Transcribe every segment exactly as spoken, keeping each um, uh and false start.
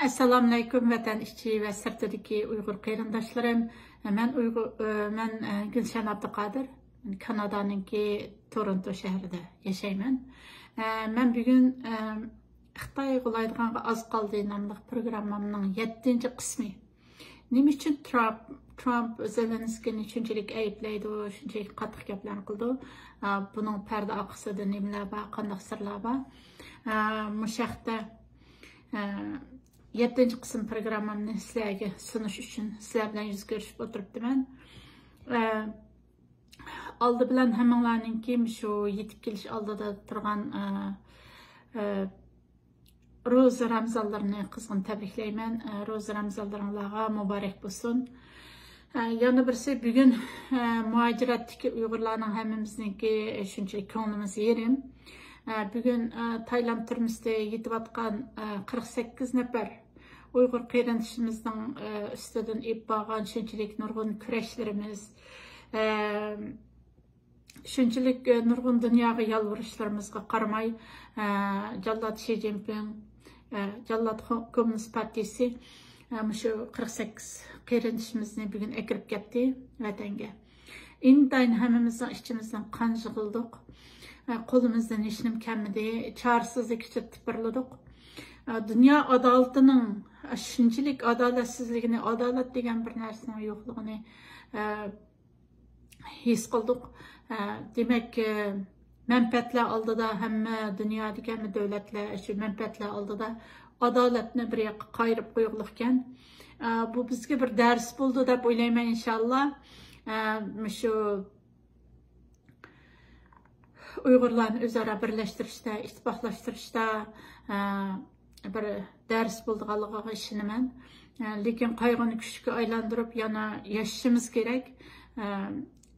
ئەسسالامۇئەلەيكۇم، ۋەتەن ئىچى ۋە سىرتىدىكى ئۇيغۇر قېرىنداشلىرىم. مەن ئۇيغۇر، مەن، ئە، گۈلشەن ئابدۇقادىر. كانادانىڭكى تورونتو شەھىرىدە ياشايمەن. ئە، مەن بۈگۈن، ئە، خىتاي غۇلايدىغانغا ئاز قالدى ناملىق پروگراممامنىڭ يەتتىنچى قىسمى. نېمە ئۈچۈن ترامپ، ترامپ زېلېنسكىينى شۇنچىلىك ئەيىبلەيدۇ، شۇنچىلىك قاتتىق گەپلەرنى قىلىدۇ؟ ئە، بۇنىڭ پەردە ئارقىسىدا نېمىلەر بار، قانداق سىرلار بار؟ ئە، مۇشۇ ھەقتە، ئە، يەتتىنچى قىسىم پروگراممامنى سىلەرگە سۇنۇش ئۈچۈن سىلەر بىلەن يۈز كۆرۈشۈپ ئولتۇرۇپتىمەن. ئە، ئالدى بىلەن ھەممىڭلارنىڭكى مۇشۇ يېتىپ كېلىش ئالدىدا تۇرغان، ئە، ئە، روزا رامزانلىرىنى قىزغىن تەبرىكلەيمەن. ئە، روزا رامزانلىرىڭلارغا مۇبارەك بولسۇن. ئە، يەنە بىرسى، بۈگۈن، ئە، مۇھاجىرەتتىكى ئۇيغۇرلارنىڭ ھەممىمىزنىڭكى، ئە، شۇنچىلىك كۆڭلىمىز يېرىم. ئە، بۈگۈن، ئە، تايلاند تۈرمىسىدە يېتىۋاتقان، ئە، قىرىق سەككىز نەپەر ئۇيغۇر قېرىندىشىمىزنىڭ، ئە، ئۈستىدىن ئېلىپ بارغان شۇنچىلىك نۇرغۇن كۈرەشلىرىمىز، ئە، شۇنچىلىك، ئە، نۇرغۇن دۇنياغا يالۋۇرۇشلىرىمىزغا قارىماي، ئە، جاللات شى جىنپىڭ، ئە، جاللات خو-، كوممۇنىست پارتىيىسى، ئە، مۇشۇ قىرىق سەككىز قېرىندىشىمىزنى بۈگۈن ئەكىرىپ كەتتى ۋەتەنگە. ئىنتايىن ھەممىمىزنىڭ ئىچىمىزدىن قان يىغلىدۇق. ئە، قولىمىزدىن ھېچنېمە كەلمىدى. چارىسىزلىك ئىچىدە تىپىرلىدۇق. ئە، دۇنيا ئادالىتىنىڭ، ئە، شۇنچىلىك ئادالەتسىزلىكىنى، ئادالەت دېگەن بىر نەرسىنىڭ يوقلۇقىنى، ئە، ھېس قىلدۇق. ئە، دېمەك، ئە، مەنپەئەتلەر ئالدىدا ھەممە دۇنيادىكى ھەممە دۆلەتلەر شۇ مەنپەئەتلەر ئالدىدا ئادالەتنى بىر ياققا قايرىپ قويغۇلۇقكەن. ئە، بۇ بىزگە بىر دەرس بولىدۇ دەپ ئويلايمەن، ئىنشاللا. ئە، مۇشۇ ئۇيغۇرلارنى ئۆزئارا بىرلەشتۈرۈشتە، ئىتتىپاقلاشتۇرۇشتا، ئە، بىر دەرس بولىدىغانلىقىغا ئىشىنىمەن. ئە، لېكىن قايغۇنى كۈچكە ئايلاندۇرۇپ يەنە ياشىشىمىز كېرەك. ئە،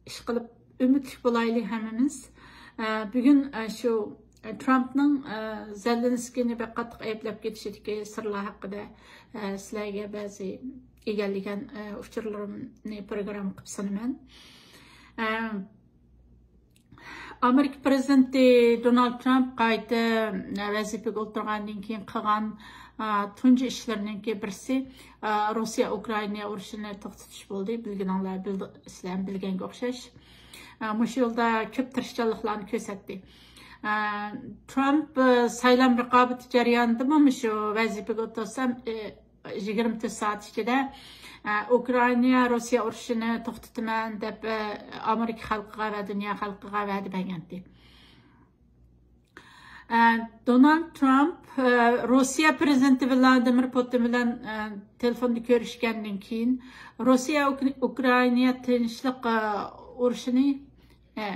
ئىشقىلىپ ئۈمىدلىك بولايلى ھەممىمىز. ئە، بۈگۈن، ئە، شۇ، ئە، ترامپنىڭ، ئە، زېلېنسكىينى بەك قاتتىق ئەيىبلەپ كېتىشىدىكى سىرلار ھەققىدە، ئە، سىلەرگە بەزى ئىگىلىگەن، ئە، ئۇچۇرلىرىمنى پروگرامما قىلىپ سۇنىمەن. ئە، ئامېرىكا پرېزىدېنتى دونالد ترامپ قايتا ۋەزىپىگە ئولتۇرغاندىن كېيىن قىلغان، ئا، تۇنجى ئىشلىرىنىڭكى بىرسى، ئا، روسىيە ئۇكرائىنا ئۇرۇشىنى توختىتىش بولدى. بىلگىنىڭلار، بىلدى-، سىلەر بىلگەنگە ئوخشاش. ئا، مۇشۇ يولدا كۆپ تىرىشچانلىقلارنى كۆرسەتتى. ئا، ترامپ، ئا، سايلام رىقابىتى جەريانىدىمۇ مۇشۇ ۋەزىپىگە ئولتۇرسام، ئى، يىگىرمە تۆت سائەت ئىچىدە، ئە، ئۇكرائىنا روسىيە ئۇرۇشىنى توختىتىمەن دەپ، ئە، ئامېرىكا خەلقىگە ۋە دۇنيا خەلقىگە ۋەدە بەرگەنتى. ئە، دونالد ترامپ، ئە، روسىيە پرېزىدېنتى ۋلادىمىر پۇتىن بىلەن، ئە، تېلېفوندا كۆرۈشكەندىن كېيىن، روسىيە ئۇك-، ئۇكرائىنا تىنچلىق، ئە، ئۇرۇشىنى، ئە،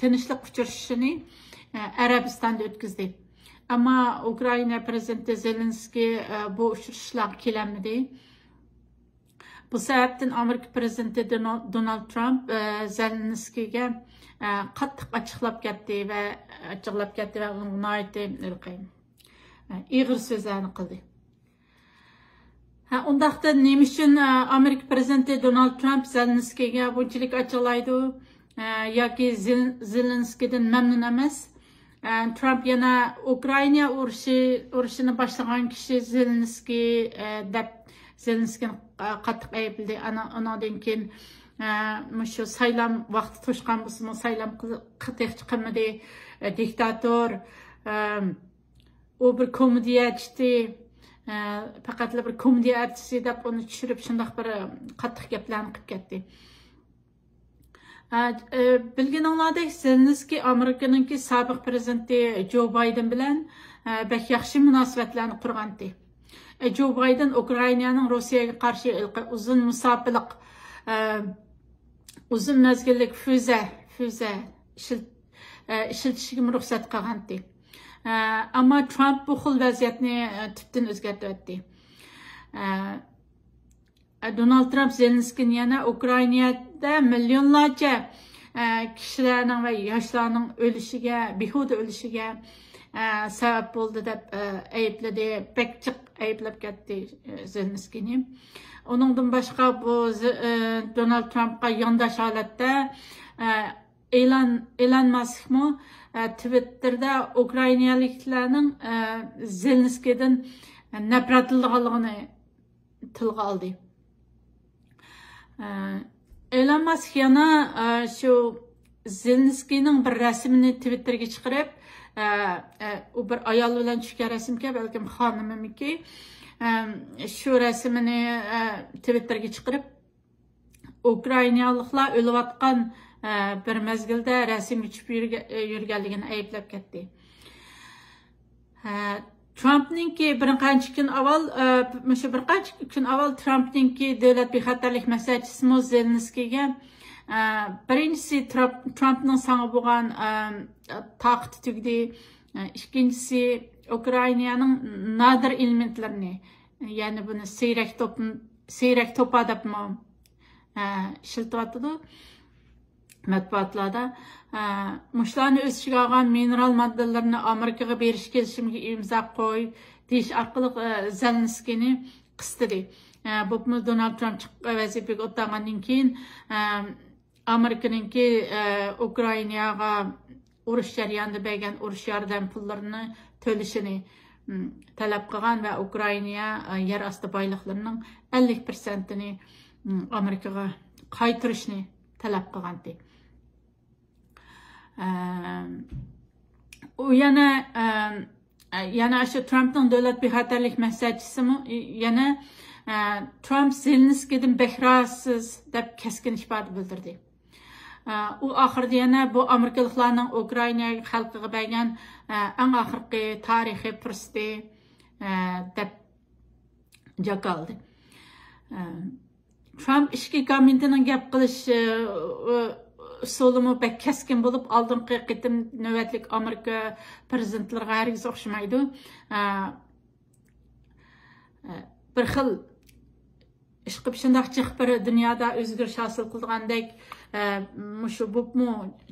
تىنچلىق ئۇچرىشىشىنى، ئە، ئەرەبىستاندا ئۆتكۈزدى. ئەمما ئۇكرائىنا پرېزىدېنتى زېلېنسكىي، ئە، بۇ ئۇچرىشىشلارغا كېلەلمىدى. بۇ سەۋەبتىن ئامېرىكا پرېزىدېنتى دونال-، دونالد ترامپ، ئە، زېلېنسكىيگە، ئە، قاتتىق ئاچچىقلاپ كەتتى ۋە، ئاچچىقلاپ كەتتى ۋە ئۇنىڭغا ناھايىتى ھېلىقى، ئە، ئېغىر سۆزلەرنى قىلدى. ھە، ئۇنداقتا نېمە ئۈچۈن، ئە، ئامېرىكا پرېزىدېنتى دونالد ترامپ زېلېنسكىيگە بۇنچىلىك ئاچچىقلايدۇ، ئە، ياكى زېل-، زېلېنسكىيدىن مەمنۇن ئەمەس؟ ئە، ترامپ يەنە ئۇكرائىنا ئۇرۇشى، ئۇرۇشىنى باشلىغان كىشى زېلېنسكىي، ئە، دەپ زېلېنسكىينى، ئە، قاتتىق ئەيىبلىدى. ئانا-، ئۇنىڭدىن كېيىن، ئە، مۇشۇ سايلام ۋاقتى توشقان بولسىمۇ، سايلام قىل-، قىل-، تېخىچە قىلمىدى. ئە، دىكتاتور، ئە، ئۇ بىر كومېدىيەچى، ئە، پەقەتلا بىر كومېدىيە ئارتىسى دەپ ئۇنى چۈشۈرۈپ، شۇنداق بىر، ئە، قاتتىق گەپلەرنى قىلىپ كەتتى. ئە، ئە، بىلگىنىڭلاردەك، زېلېنسكىي ئامېرىكىنىڭكى سابىق پرېزىدېنتى جو بايدېن بىلەن، ئە، بەك ياخشى مۇناسىۋەتلەرنى قۇرغانتى. ئە، جو بايدېن ئۇكرائىنانىڭ روسىيەگە قارشى ھېلىقى ئۇزۇن مۇساپىلىق، ئە، ئۇزۇن مەزگىللىك فۈزە، فۈزە ئىشلىت-، ئە، ئىشلىتىشىگىمۇ رۇخسەت قىلغانتى. ئە، ئەمما ترامپ بۇ خىل ۋەزىيەتنى، ئە، تۈپتىن ئۆزگەرتىۋەتتى. ئە، دونالد ترامپ زېلېنسكىينى يەنە ئۇكرائىنادا مىليونلارچە، ئە، كىشىلەرنىڭ ۋە ياشلارنىڭ ئۆلۈشىگە، بىھۇدە ئۆلۈشىگە، ئە، سەۋەب بولدى دەپ، ئە، ئەيىبلىدى. بەك جىق ئەيىبلەپ كەتتى، ئە، زېلېنسكىينى. ئۇنىڭدىن باشقا بۇ زې-، ئە، دونالد ترامپقا يانداش ھالەتتە، ئە، ئېلان، ئېلان ماسكمۇ، ئە، تىۋىتتېردا ئۇكرائىنالىكلارنىڭ، ئە، زېلېنسكىيدىن نەپرەتلىنىدىغانلىقىنى تىلغا ئالدى. ئە، ئېلون ماسك يەنە، ئە، شۇ زېلېنسكىينىڭ بىر رەسىمىنى تىۋىتتېرگە چىقىرىپ، ئە، ئە، ئۇ بىر ئايال بىلەن چۈشكەن رەسىمكەن، بەلكىم خانىممىكى، ئە، شۇ رەسىمىنى، ئە، تىۋىتتېرگە چىقىرىپ، ئۇكرائىنالىقلار ئۆلۈۋاتقان، ئە، بىر مەزگىلدە رەسىمگە چۈشۈپ يۈرگە-، يۈرگەنلىكىنى ئەيىبلەپ كەتتى. ئە، ترامپنىڭكى بىر قانچە كۈن ئاۋۋال، ئە، مۇشۇ بىر قانچە كۈن ئاۋۋال ترامپنىڭكى دۆلەت بىخەتەرلىك مەسلىھەتچىسىمۇ زېلېنسكىيگە، ئە، بىرىنچىسى ترامپ، ترامپنىڭ ساڭا بولغان، ئە، تاقىتى تۈگىدى. ئە، ئىككىنچىسى ئۇكرائىنانىڭ نادىر ئېلېمېنتلىرىنى، يەنى بۇنى سىيرەك توپ-، سىيرەك توپا دەپمۇ، ئە، ئىشلىتىۋاتىدۇ مەتبۇئاتلاردا. ئە، مۇشۇلارنى ئۆز ئىچىگە ئالغان مىنېرال ماددىلىرىنى ئامېرىكىغا بېرىش كېلىشىمىگە ئىمزا قوي دېيىش ئارقىلىق، ئە، زېلېنسكىينى قىستىدى. ئە، بولۇپمۇ دونالد ترامپ چىق-، ۋەزىپىگە ئولتۇرغاندىن كېيىن، ئە، ئامېرىكىنىڭكى، ئە، ئۇكرائىناغا ئۇرۇش جەريانىدا بەرگەن ئۇرۇش ياردەم پۇللىرىنى تۆلىشىنى، م، تەلەپ قىلغان ۋە ئۇكرائىنا، ئە، يەر ئاستى بايلىقلىرىنىڭ ئەللىك پىرسەنتىنى، م، ئامېرىكىغا قايتۇرۇشنى تەلەپ قىلغانتى. ئە، ئۇ يەنە، ئە، يەنە شۇ ترامپنىڭ دۆلەت بىخەتەرلىك مەسلىھەتچىسىمۇ يەنە، ئە، ترامپ زېلېنسكىيدىن بەك رازىسىز دەپ كەسكىن ئىپادە بىلدۈردى. ئە، ئۇ ئاخىرىدا يەنە بۇ ئامېرىكىلىقلارنىڭ ئۇكرائىنا خەلقىگە بەرگەن، ئە، ئەڭ ئاخىرقى تارىخىي پۇرسىتى، ئە، دەپ جاكالدى. ئە، ترامپ ئىچكى كومېنتىنىڭ گەپ قىلىش، ئە، ئۇسۇلىمۇ بەك كەسكىن بولۇپ، ئالدىنقى قېتىم نۆۋەتلىك ئامېرىكا پىرېزىدېنتلىرىغا ھەرگىز ئوخشىمايدۇ. ئە، ئە، بىر خىل ئىشقىلىپ شۇنداق جىق بىر دۇنيادا ئۆزگىرىش ھاسىل قىلىدىغاندەك، ئە، مۇشۇ بوپمۇ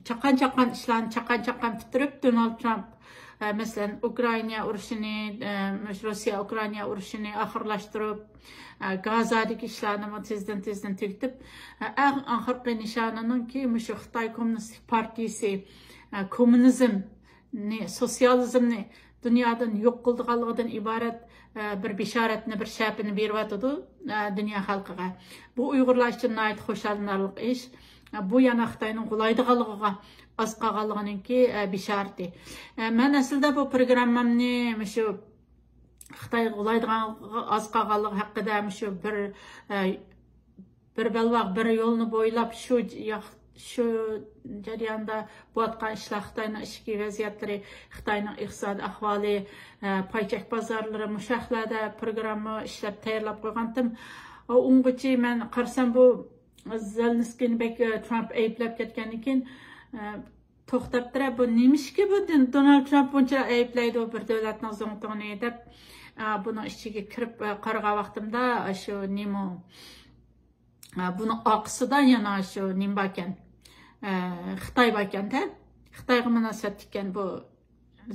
چاققان-چاققان ئىشلارنى چاققان-چاققان پۈتتۈرۈپ، دونالد ترامپ، ئە، مەسىلەن، ئۇكرائىنا ئۇرۇشىنى، ئە، مۇشۇ روسىيە ئۇكرائىنا ئۇرۇشىنى ئاخىرلاشتۇرۇپ، ئە، گازادىكى ئىشلارنىمۇ تېزدىن-تېزدىن تۈگىتىپ، ئە، ئەڭ ئاخىرقى نىشانىنىڭكى مۇشۇ خىتاي كوممۇنىستىك پارتىيىسى، ئە، كوممۇنىزمنى، سوتسىيالىزمنى دۇنيادىن يوق قىلىدىغانلىقىدىن ئىبارەت، ئە، بىر بېشارەتنى، بىر شەپىنى بېرىۋاتىدۇ، ئە، دۇنيا خەلقىگە. بۇ ئۇيغۇرلار ئۈچۈن ناھايىتى خۇشاللىنارلىق ئىش. ئە، بۇ يەنە خىتاينىڭ غۇلايدىغانلىقىغا ئاز قالغانلىقىنىڭكى، ئە، بېشارىتى. ئە، مەن ئەسلىدە بۇ پروگراممامنى مۇشۇ خىتاي غۇلايدىغانلىقىغا ئاز قالغانلىقى ھەققىدە مۇشۇ بىر، ئە، بىر بەلباغ بىر يولنى بويلاپ شۇ ج-، ياق-، شۇ جەرياندا بولۇۋاتقان ئىشلار، خىتاينىڭ ئىچكى ۋەزىيەتلىرى، خىتاينىڭ ئىقتىسادىي ئەھۋالى، ئە، پاي چەك بازارلىرى، مۇشۇ ھەقلەردە پروگرامما ئىشلەپ تەييارلاپ قويغانتىم. ئۇ ئۇنغىچە مەن قارىسام، بۇ زېلېنسكىينى بەك، ئە، ترامپ ئەيىبلەپ كەتكەندىن كېيىن، ئە، توختاپ تۇرە، بۇ نېمىشقا بۇ دون-، دونالد ترامپ بۇنچە ئەيىبلەيدۇ بىر دۆلەتنىڭ زۇڭتۇڭىنى دەپ، ئە، بۇنىڭ ئىچىگە كىرىپ، ئە، قارىغان ۋاقتىمدا، ئە، شۇ نېمە، ئە، بۇنىڭ ئارقىسىدا يەنە شۇ نېمە باركەن؟ ئە، خىتاي باركەن-دە. خىتايغا مۇناسىۋەتلىككەن بۇ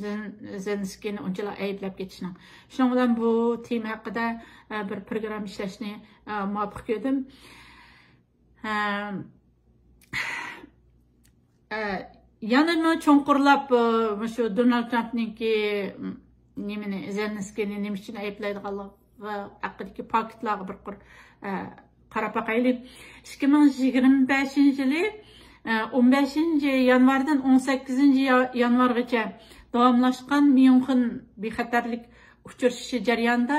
زېن-، زېلېنسكىينى ئۇنچىلا ئەيىبلەپ كېتىشنىڭ. شۇنىڭ بىلەن بۇ تېما ھەققىدە، ئە، بىر پروگرامما ئىشلەشنى، ئە، مۇۋاپىق كۆردۈم. ئە، ئە، يەنىمۇ چوڭقۇرلاپ، ئە، مۇشۇ دونالد ترامپنىڭكى، م، نېمىنى، زېلېنسكىينى نېمە ئۈچۈن ئەيىبلەيدىغانلىقى ھەققىدىكى پاكىتلارغا بىر قۇر، ئە، قاراپ باقايلى. ئىككى مىڭ يىگىرمە بەشىنچى يىلى، ئە، ئون بەشىنچى يانۋاردىن ئون سەككىزىنچى يا-، يانۋارغىچە داۋاملاشقان ميۇنخېن بىخەتەرلىك ئۇچرىشىشى جەريانىدا،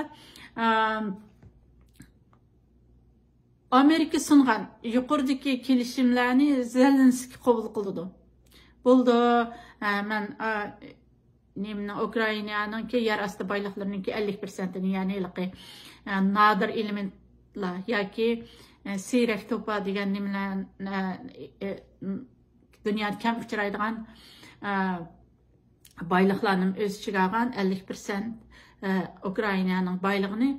ئە، ئامېرىكا سۇنغان يۇقىرىدىكى كېلىشىملەرنى زېلېنسكىي قوبۇل قىلىدۇ. بولىدۇ، ئە، مەن، ئە، نېمىنىڭ، ئۇكرائىنانىڭكى يەر ئاستى بايلىقلىرىنىڭكى ئەللىك پىرسەنتىنى، يەنى ھېلىقى، ئە، نادىر ئېلېمېنتلار ياكى، ئە، سىيرەك توپا دېگەن نېمىلەر، ئە، ئە، دۇنيادا كەم ئۇچرايدىغان، ئە، بايلىقلارنى ئۆز ئىچىگە ئالغان ئەللىك پىرسەنت، ئە، ئۇكرائىنانىڭ بايلىقىنى،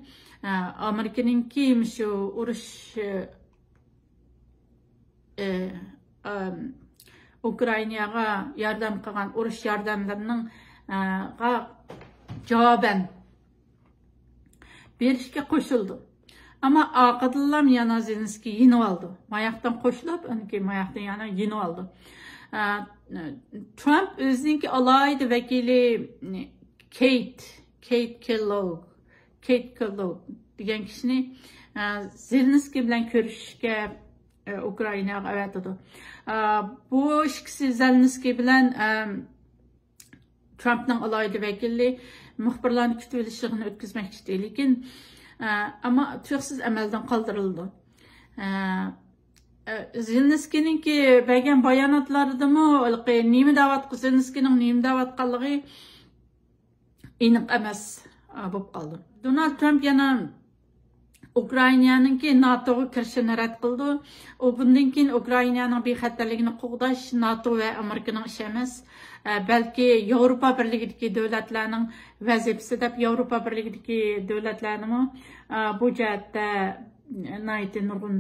ئە، ئامېرىكىنىڭكى مۇشۇ ئۇرۇش، ئە، ئە، ئۇكرائىناغا ياردەم قىلغان ئۇرۇش ياردەملىرىنىڭ، ئە، غا جاۋابەن بېرىشكە قوشۇلىدۇ. ئەمما ئارقىدىنلا يەنە زېلېنسكىي يېنىۋالىدۇ. ماياقتىن قوشۇلۇپ، ئاندىن كېيىن ماياقتىن يەنە يېنىۋالىدۇ. ئە، ترامپ ئۆزىنىڭكى ئالاھىدە ۋەكىلى كېيت، كېيت كېللوگ كېيت كوللوگ دېگەن كىشىنى، ئە، زېلېنسكىي بىلەن كۆرۈشۈشكە، ئە، ئۇكرائىناغا ئەۋەتىدۇ. ئە، بۇ ئىككىسى زېلېنسكىي بىلەن، ئە، ترامپنىڭ ئالاھىدە ۋەكىلى مۇخبىرلارنى كۈتۈۋېلىش يىغىنى ئۆتكۈزمەكچى ئىدى. لېكىن، ئە، ئەمما تۇيۇقسىز ئەمەلدىن قالدۇرۇلىدۇ. ئە، ئە، زېلېنسكىينىڭكى بەرگەن باياناتلىرىدىمۇ ھېلىقى نېمە دەۋاتقان، زېلېنسكىينىڭ نېمە دەۋاتقانلىقى ئېنىق ئەمەس، ئە، بولۇپ قالدى. دونالد ترامپ يەنە ئۇكرائىنانىڭكى ناتوغا كىرىشىنى رەت قىلدى. ئۇ بۇندىن كېيىن ئۇكرائىنانىڭ بىخەتەرلىكىنى قوغداش ناتو ۋە ئامېرىكىنىڭ ئىشى ئەمەس، ئە، بەلكى ياۋروپا بىرلىكىدىكى دۆلەتلەرنىڭ ۋەزىپىسى دەپ، ياۋروپا بىرلىكىدىكى دۆلەتلەرنىمۇ، ئە، بۇ جەھەتتە ناھايىتى نۇرغۇن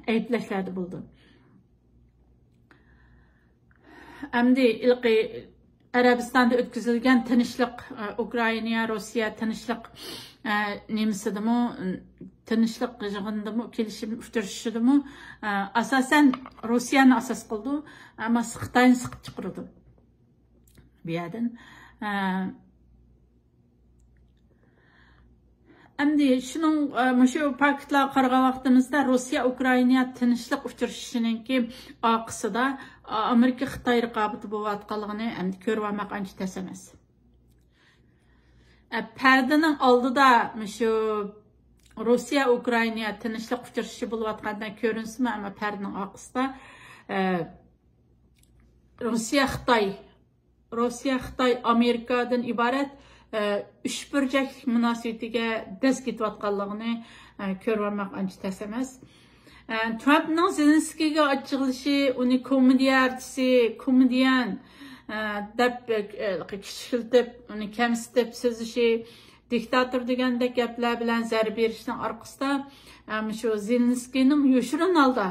ئەيىبلەشلەردە بولدى. ئەمدى ھېلىقى ئەرەبىستاندا ئۆتكۈزۈلگەن تىنچلىق، ئە، ئۇكرائىنا، روسىيە تىنچلىق، ئە، نېمىسىدىمۇ، تىنچلىق يىغىنىدىمۇ، كېلىشىم ئۇچرىشىشىدىمۇ، ئە، ئاساسەن روسىيەنى ئاساس قىلىدۇ، ئەمما خىتاينى سىقىپ چىقىرىدۇ بۇ يەردىن. ئە، ئەمدى شۇنىڭ، ئە، مۇشۇ پاكىتلارغا قارىغان ۋاقتىمىزدا روسىيە ئۇكرائىنا تىنچلىق ئۇچرىشىشىنىڭكى ئارقىسىدا، ئە، ئامېرىكا خىتاي رىقابىتى بولۇۋاتقانلىقىنى ئەمدى كۆرۈۋالماق ئانچە تەس ئەمەس. ئە، پەردىنىڭ ئالدىدا مۇشۇ روسىيە ئۇكرائىنا تىنچلىق ئۇچرىشىشى بولۇۋاتقاندەك كۆرۈنسىمۇ، ئەمما پەردىنىڭ ئارقىسىدا، ئە، روسىيە خىتاي روسىيە، خىتاي، ئامېرىكادىن ئىبارەت، ئە، ئۈچ بۇرجەكلىك مۇناسىۋىتىگە دەز كېتىۋاتقانلىقىنى، ئە، كۆرۈۋالماق ئانچە تەس ئەمەس. ئە، ترامپنىڭ زېلېنسكىيگە ئاچچىقلىشى، ئۇنى كومېدىيە ئارتىسى، كومېدىيەن، ئە، دەپ، ئە، كىچىكلىتىپ، ئۇنى كەمسىتىپ سۆزلىشى، دىكتاتور دېگەندەك گەپلەر بىلەن زەربە بېرىشنىڭ ئارقىسىدا، ئە، مۇشۇ زېلېنسكىينىڭ يوشۇرۇن ھالدا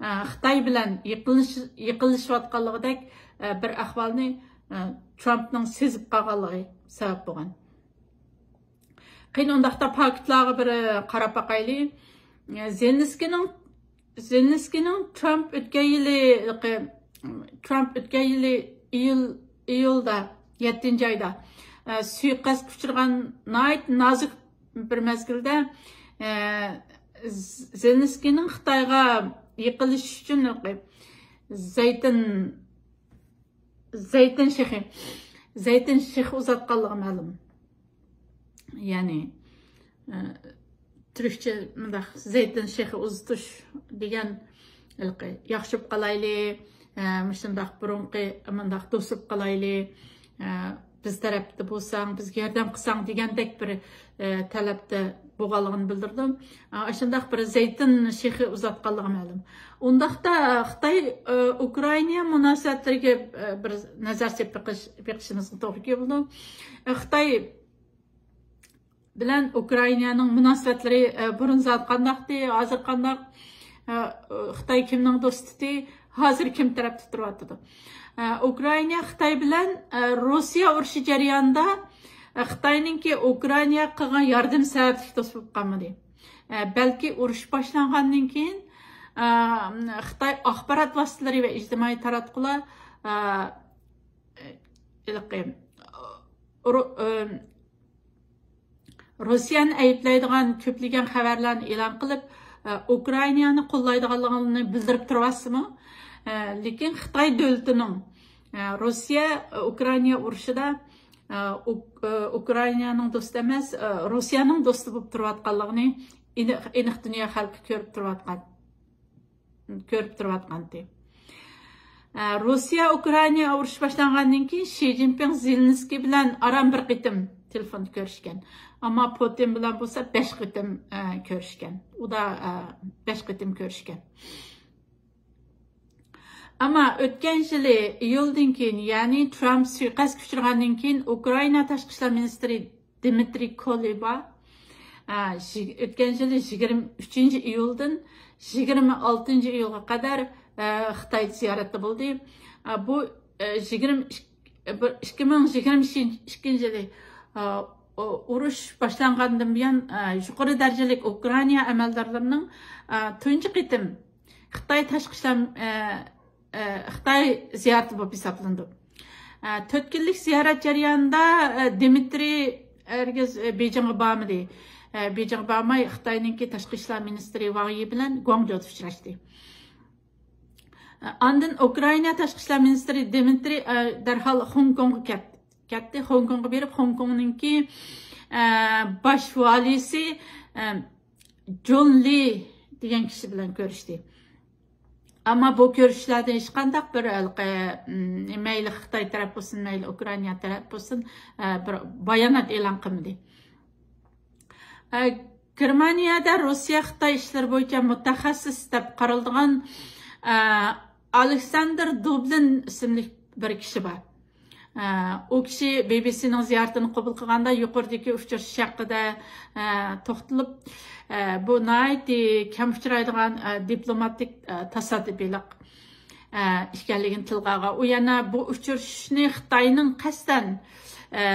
ئە، خىتاي بىلەن يېقىنلىشىش-، يېقىنلىشىۋاتقانلىقىدەك، ئە، بىر ئەھۋالنى، ئە، ترامپنىڭ سېزىپ قالغانلىقى سەۋەب بولغان. قېنى، ئۇنداقتا پاكىتلارغا بىر، ئە، قاراپ باقايلى. ئە، زېلېنسكىينىڭ، زېلېنسكىينىڭ ترامپ ئۆتكەن يىلى، ترامپ ئۆتكەن يىلى ئىيۇل، ئىيۇلدا، يەتتىنچى ئايدا، ئە، سۇيىقەستكە ئۇچرىغان ناھايىتى نازۇك بىر مەزگىلدە، ئە، ز-، زېلېنسكىينىڭ خىتايغا يېقىنلىشىش ئۈچۈن زەيتۇن، زەيتۇن شېخى، زەيتۇن شېخى ئۇزاتقانلىقى مەلۇم. يەنى، ئە، تۈركچە مۇنداق زەيتۇن شېخى ئۇزىتىش دېگەن ھېلىقى ياخشى بولۇپ قالايلى، ئە، مۇشۇنداق بۇرۇنقى مۇنداق دوست بولۇپ قالايلى، ئە، بىز تەرەپتە بولساڭ، بىزگە ياردەم قىلساڭ دېگەندەك بىر، ئە، تەلەپتە بولغانلىقىنى بىلدۈردۈم. ئە، ئاشۇنداق بىر زەيتۇن شېخى ئۇزاتقانلىقى مەلۇم. ئۇنداقتا خىتاي، ئە، ئۇكرائىنا مۇناسىۋەتلىرىگە، ئە، بىر نەزەر سېلىپ بېقىش، بېقىشىمىزغا توغرا كېلىدۇ. ئە، خىتاي بىلەن ئۇكرائىنانىڭ مۇناسىۋەتلىرى، ئە، بۇرۇن زادى قانداقتى، ھازىر قانداق، ئە، خىتاي كىمنىڭ دوستى، ھازىر كىم تەرەپتە تۇرۇۋاتىدۇ؟ ئە، ئۇكرائىنا خىتاي بىلەن، ئە، روسىيە ئۇرۇشى جەريانىدا، ئە، خىتاينىڭكى ئۇكرائىناغا قىلغان ياردىمى سەۋەبلىك دوست بولۇپ قالمىدى. ئە، بەلكى ئۇرۇش باشلانغاندىن كېيىن، ئە، خىتاي ئاخبارات ۋاسىتىلىرى ۋە ئىجتىمائىي تاراتقۇلار، ئە، ھېلىقى، ئۇرۇ-، ئە، روسىيەنى ئەيىبلەيدىغان كۆپلىگەن خەۋەرلەرنى ئېلان قىلىپ، ئە، ئۇكرائىنانى قوللايدىغانلىقىنى بىلدۈرۈپ تۇرۇۋاتسىمۇ، ئە، لېكىن خىتاي دۆلىتىنىڭ، ئە، روسىيە، ئە، ئۇكرائىنا ئۇرۇشىدا، ئە، ئۇك-، ئە، ئۇكرائىنانىڭ دوستى ئەمەس، ئە، روسىيەنىڭ دوستى بولۇپ تۇرۇۋاتقانلىقىنى ئېنىق، ئېنىق دۇنيا خەلقى كۆرۈپ تۇرۇۋاتقان. كۆرۈپ تۇرۇۋاتقانتى. ئە، روسىيە ئۇكرائىنا ئۇرۇشى باشلانغاندىن كېيىن شى جىنپىڭ زېلېنسكىي بىلەن ئاران بىر قېتىم تېلېفوندا كۆرۈشكەن. ئەمما پۇتىن بىلەن بولسا بەش قېتىم، ئە، كۆرۈشكەن. ئۇدا، ئە، بەش قېتىم كۆرۈشكەن. ئەمما ئۆتكەن يىلى ئىيۇلدىن كېيىن، يەنى ترامپ سۇيىقەستكە ئۇچرىغاندىن كېيىن ئۇكرائىنا تاشقى ئىشلار مىنىستىرى دىمىترىي كۇلېبا، ئە، يىگ-، ئۆتكەن يىلى يىگىرمە ئۈچىنچى ئىيۇلدىن يىگىرمە ئالتىنچى ئىيۇلغا قەدەر، ئە، خىتايدا زىيارەتتە بولدى. ئە، بۇ، ئە، يىگىرمە ئىككى، بىر، ئىككى مىڭ يىگىرمە ئىككىنچى يىلى، ئە، ئۇ-، ئۇرۇش باشلانغاندىن بۇيان، ئە، يۇقىرى دەرىجىلىك ئۇكرائىنا ئەمەلدارلىرىنىڭ، ئە، تۇنجى قېتىم خىتاي تاشقى ئىشلار، ئە، ئە، خىتاي زىيارىتى بولۇپ ھېسابلىنىدۇ. ئە، تۆت كۈنلۈك زىيارەت جەريانىدا، ئە، دىمىترىي ھەرگىز، ئە، بېيجىڭغا بارمىدى. ئە، بېيجىڭغا بارماي، خىتاينىڭكى تاشقى ئىشلار مىنىستىرى ۋاڭ يى بىلەن گۇاڭجۇدا ئۇچراشتى. ئە، ئاندىن ئۇكرائىنا تاشقى ئىشلار مىنىستىرى دىمىترىي، ئە، دەرھال خوڭكوڭغا كەت-، كەتتى. خوڭكوڭغا بېرىپ، خوڭكوڭنىڭكى، ئە، باش ۋالىسى، ئە، جون لى دېگەن كىشى بىلەن كۆرۈشتى. ئەمما بۇ كۆرۈشۈشلەردىن ھېچقانداق بىر ھېلىقى، م، مەيلى خىتاي تەرەپ بولسۇن، مەيلى ئۇكرائىنا تەرەپ بولسۇن، ئە، بىر بايانات ئېلان قىلمىدى. ئە، گېرمانىيەدە روسىيە خىتاي ئىشلىرى بويىچە مۇتەخەسسىس دەپ قارىلىدىغان، ئە، ئالېكساندېر دۇبلىن ئىسىملىك بىر كىشى بار. ئە، ئۇ كىشى بى بى سىنىڭ زىيارىتىنى قوبۇل قىلغاندا يۇقىرىدىكى ئۇچرىشىش ھەققىدە، ئە، توختىلىپ، ئە، بۇ ناھايىتى كەم ئۇچرايدىغان، ئە، دىپلوماتىك، ئە، تاسادىپىيلىق، ئە، ئىكەنلىكىنى تىلغا ئالغان. ئۇ يەنە بۇ ئۇچرىشىشنى خىتاينىڭ قەستەن، ئە،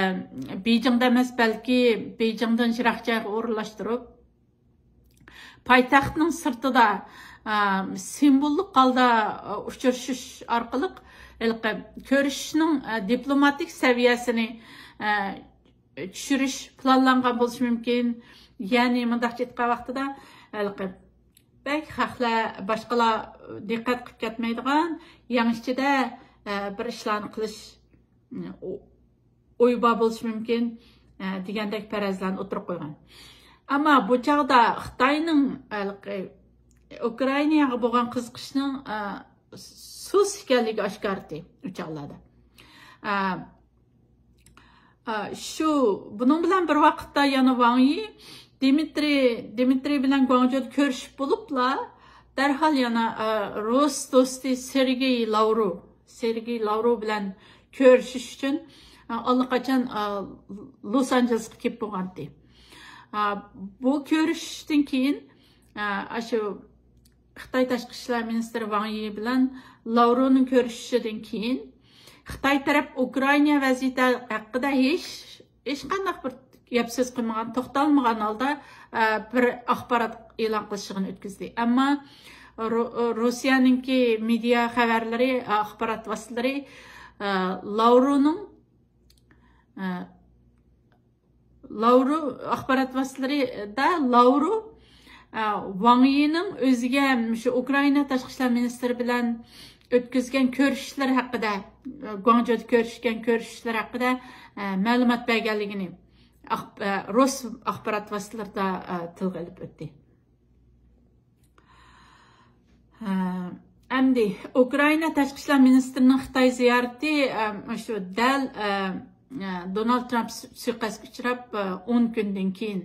بېيجىڭدا ئەمەس، بەلكى بېيجىڭدىن يىراق جايغا ئورۇنلاشتۇرۇپ، پايتەختنىڭ سىرتىدا، ئە، سىمۋوللۇق ھالدا، ئە، ئۇچرىشىش ئارقىلىق ھېلىقى كۆرۈشۈشنىڭ، ئە، دىپلوماتىك سەۋىيەسىنى، ئە، چۈشۈرۈش پىلانلانغان بولۇشى مۇمكىن. يەنى مۇنداقچە ئېيتقان ۋاقتىدا، ھېلىقى بەك خەقلەر، باشقىلار دىققەت قىلىپ كەتمەيدىغان، يەڭ ئىچىدە، ئە، بىر ئىشلارنى قىلىش، ئە، ئوي بار بولۇشى مۇمكىن، ئە، دېگەندەك پەرەزلەرنى ئوتتۇرىغا قويغان. ئەمما بۇ چاغدا خىتاينىڭ ھېلىقى ئۇكرائىناغا بولغان قىزىقىشىنىڭ، ئە، سۇس ئىكەنلىكى ئاشكارىدى ئۇ چاغلاردا. ئە، ئە، شۇ، بۇنىڭ بىلەن بىر ۋاقىتتا يەنە ۋاڭ يى دىمىترىي، دىمىترىي بىلەن گۇاڭجۇدا كۆرۈشۈپ بولۇپلا، دەرھال يەنە، ئە، رۇس دوستى سېرگېي لاۋروۋ، سېرگېي لاۋروۋ بىلەن كۆرۈشۈش ئۈچۈن، ئە، ئاللىقاچان، ئە، لوس ئانژېلېسقا كېلىپ بولغانتى. ئە، بۇ كۆرۈشۈشتىن كېيىن، ئە، ئاشۇ خىتاي تاشقى ئىشلار مىنىستىرى ۋاڭ يى بىلەن لاۋروۋنىڭ كۆرۈشۈشىدىن كېيىن، خىتاي تەرەپ ئۇكرائىنا ۋەزىيىتى ھەققىدە ھېچ، ھېچقانداق بىر گەپ سۆز قىلمىغان، توختالمىغان ھالدا، ئە، بىر ئاخبارات ئېلان قىلىش يىغىنى ئۆتكۈزدى. ئەمما رۇ-، رۇسىيەنىڭكى مېدىيا خەۋەرلىرى، ئاخبارات ۋاسىتىلىرى، ئە، لاۋروۋنىڭ، ئە، لاۋروۋ، ئاخبارات ۋاسىتىلىرىدا لاۋروۋ، ئە، ۋاڭ يىنىڭ ئۆزىگە مۇشۇ ئۇكرائىنا تاشقى ئىشلار مىنىستىرى بىلەن ئۆتكۈزگەن كۆرۈشۈشلەر ھەققىدە، ئە، گۇاڭجۇدا كۆرۈشكەن كۆرۈشۈشلەر ھەققىدە، ئە، مەلۇمات بەرگەنلىكىنى ئاخ-، ئە، رۇس ئاخبارات ۋاسىتىلىرىدا، ئە، تىلغا ئېلىپ ئۆتتى. ھە، ئەمدى ئۇكرائىنا تاشقى ئىشلار مىنىستىرىنىڭ خىتاي زىيارىتى، ئە، شۇ دەل، ئە، ئە، دونالد ترامپ سۇ-، سۇيىقەستكە ئۇچراپ، ئە، ئون كۈندىن كېيىن،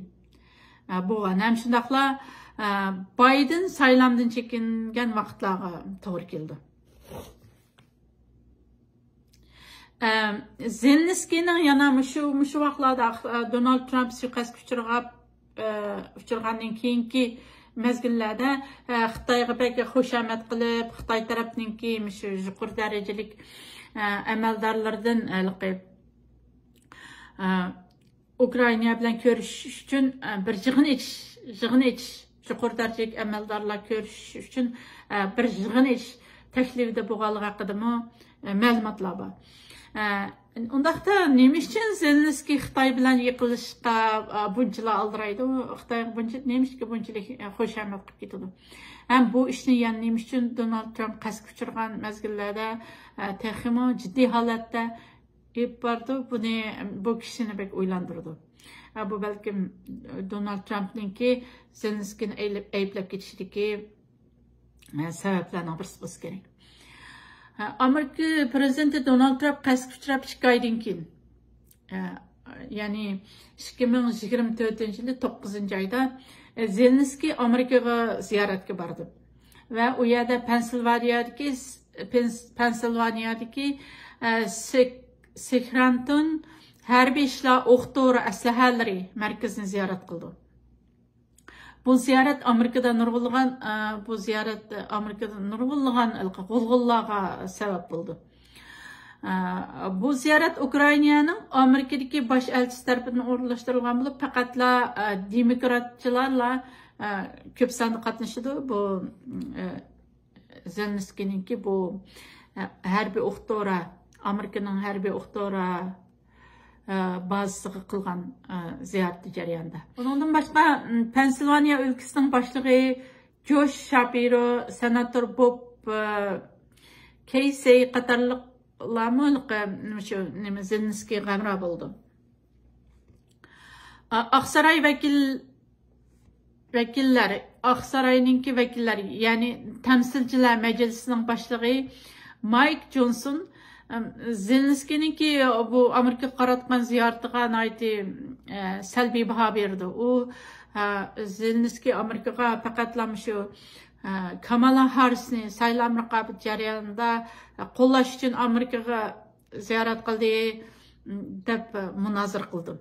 ئە، بولغان. ھەم شۇنداقلا، ئە، بايدېن سايلامدىن چېكىنگەن ۋاقىتلارغا توغرا كېلىدۇ. ئەم، زېلېنسكىينىڭ يەنە مۇشۇ، مۇشۇ ۋاقىتلاردا، ئە، دونالد ترامپ سۇيىقەستكە ئۇچرىغاپ، ئە، ئۇچرىغاندىن كېيىنكى مەزگىللەردە، ئە، خىتايغا بەك خۇشامەت قىلىپ، خىتاي تەرەپنىڭكى مۇشۇ يۇقىرى دەرىجىلىك، ئە، ئەمەلدارلىرىدىن ھېلىقى، ئە، ئۇكرائىنا بىلەن كۆرۈشۈش ئۈچۈن، ئە، بىر يىغىن ئېچىش، يىغىن ئېچىش، يۇقىرى دەرىجىلىك ئەمەلدارلار كۆرۈشۈش ئۈچۈن، ئە، بىر يىغىن ئېچىش تەكلىپىدە بولغانلىقى ھەققىدىمۇ، ئە، مەلۇماتلار بار. ئە، ئۇنداقتا نېمە ئۈچۈن زېلېنسكىي خىتاي بىلەن يېقىنلىشىشقا، ئە، بۇنچىلا ئالدىرايدۇ؟ خىتايغا بۇنچە، نېمە ئۈچۈن بۇنچىلىك، ئە، خۇشامەت قىلىپ كېتىدۇ؟ ھەم بۇ ئىشنى يەنە نېمە ئۈچۈن دونالد ترامپ قەستكە ئۇچرىغان مەزگىللەردە، ئە، تېخىمۇ جىددىي ھالەتتە ئېلىپ بارىدۇ، بۇنى، بۇ كىشىنى بەك ئويلاندۇرىدۇ. ھە، بۇ بەلكىم دونالد ترامپنىڭكى زېلېنسكىينى ئەيلەپ-، ئەيىبلەپ كېتىشىدىكى، ھە، سەۋەبلەرنىڭ بىرسى بولسا كېرەك. ھە، ئامېرىكا پرېزىدېنتى دونالد ترامپ قەستكە ئۇچراپ ئىككى ئايدىن كېيىن، ھە، يەنى ئىككى مىڭ يىگىرمە تۆتىنچى يىلى توققۇزىنچى ئايدا، ئە، زېلېنسكىي ئامېرىكىغا زىيارەتكە باردى ۋە ئۇ يەردە پەنسىلۋانىيەدىكى پېنس-، پەنسىلۋانىيەدىكى، ئە، سېك-، سېكرانتون ھەربىي ئىشلار ئوق دورا ئەسلىھەلىرى مەركىزىنى زىيارەت قىلدى. بۇ زىيارەت ئامېرىكىدا نۇرغۇنلىغان، ئە، بۇ زىيارەت ئامېرىكىدا نۇرغۇنلىغان غۇلغۇنلارغا سەۋەب بولدى. ئە، بۇ زىيارەت ئۇكرائىنانىڭ ئامېرىكىدىكى باش ئەلچىسى تەرىپىدىن ئورۇنلاشتۇرۇلغان بولۇپ، پەقەتلا، ئە، دېموكراتچىلارلا، ئە، كۆپ ساندا قاتنىشىدۇ. بۇ، ئە، زېلېنسكىينىڭكى بۇ، ئە، ھەربىي ئوق دورا، ئامېرىكىنىڭ ھەربىي ئوق دورا، بازىسىغا قىلغان زىيارىتى جەريانىدا. ئۇنىڭدىن باشقا، پەنسىلۋانىيە ئۆلكىسىنىڭ باشلىقى جوش شاپىرو، سېناتور بوب كەيسەي قاتارلىقلارمۇ شۇ نېمە زېلېنسكىيغا ھەمراھ بولىدۇ. ئاقساراي ۋەكىل ۋەكىللەر، ئاقساراينىڭكى ۋەكىللەر، يەنى تەمسىلچىلەر مەجلىسىنىڭ باشلىقى مايك جونسون، ئەم، زېلېنسكىينىڭكى بۇ ئامېرىكىغا قاراتقان زىيارىتىغا ناھايىتى، ئە، سەلبىي باھا بېرىدۇ. ئۇ، ئە، زېلېنسكىي ئامېرىكىغا پەقەتلا شۇ، ئە، كامالا ھاررىسنى سايلام رىقابىتى جەريانىدا قوللاش ئۈچۈن ئامېرىكىغا زىيارەت قىلدى، دەپ مۇنازىرە قىلدى.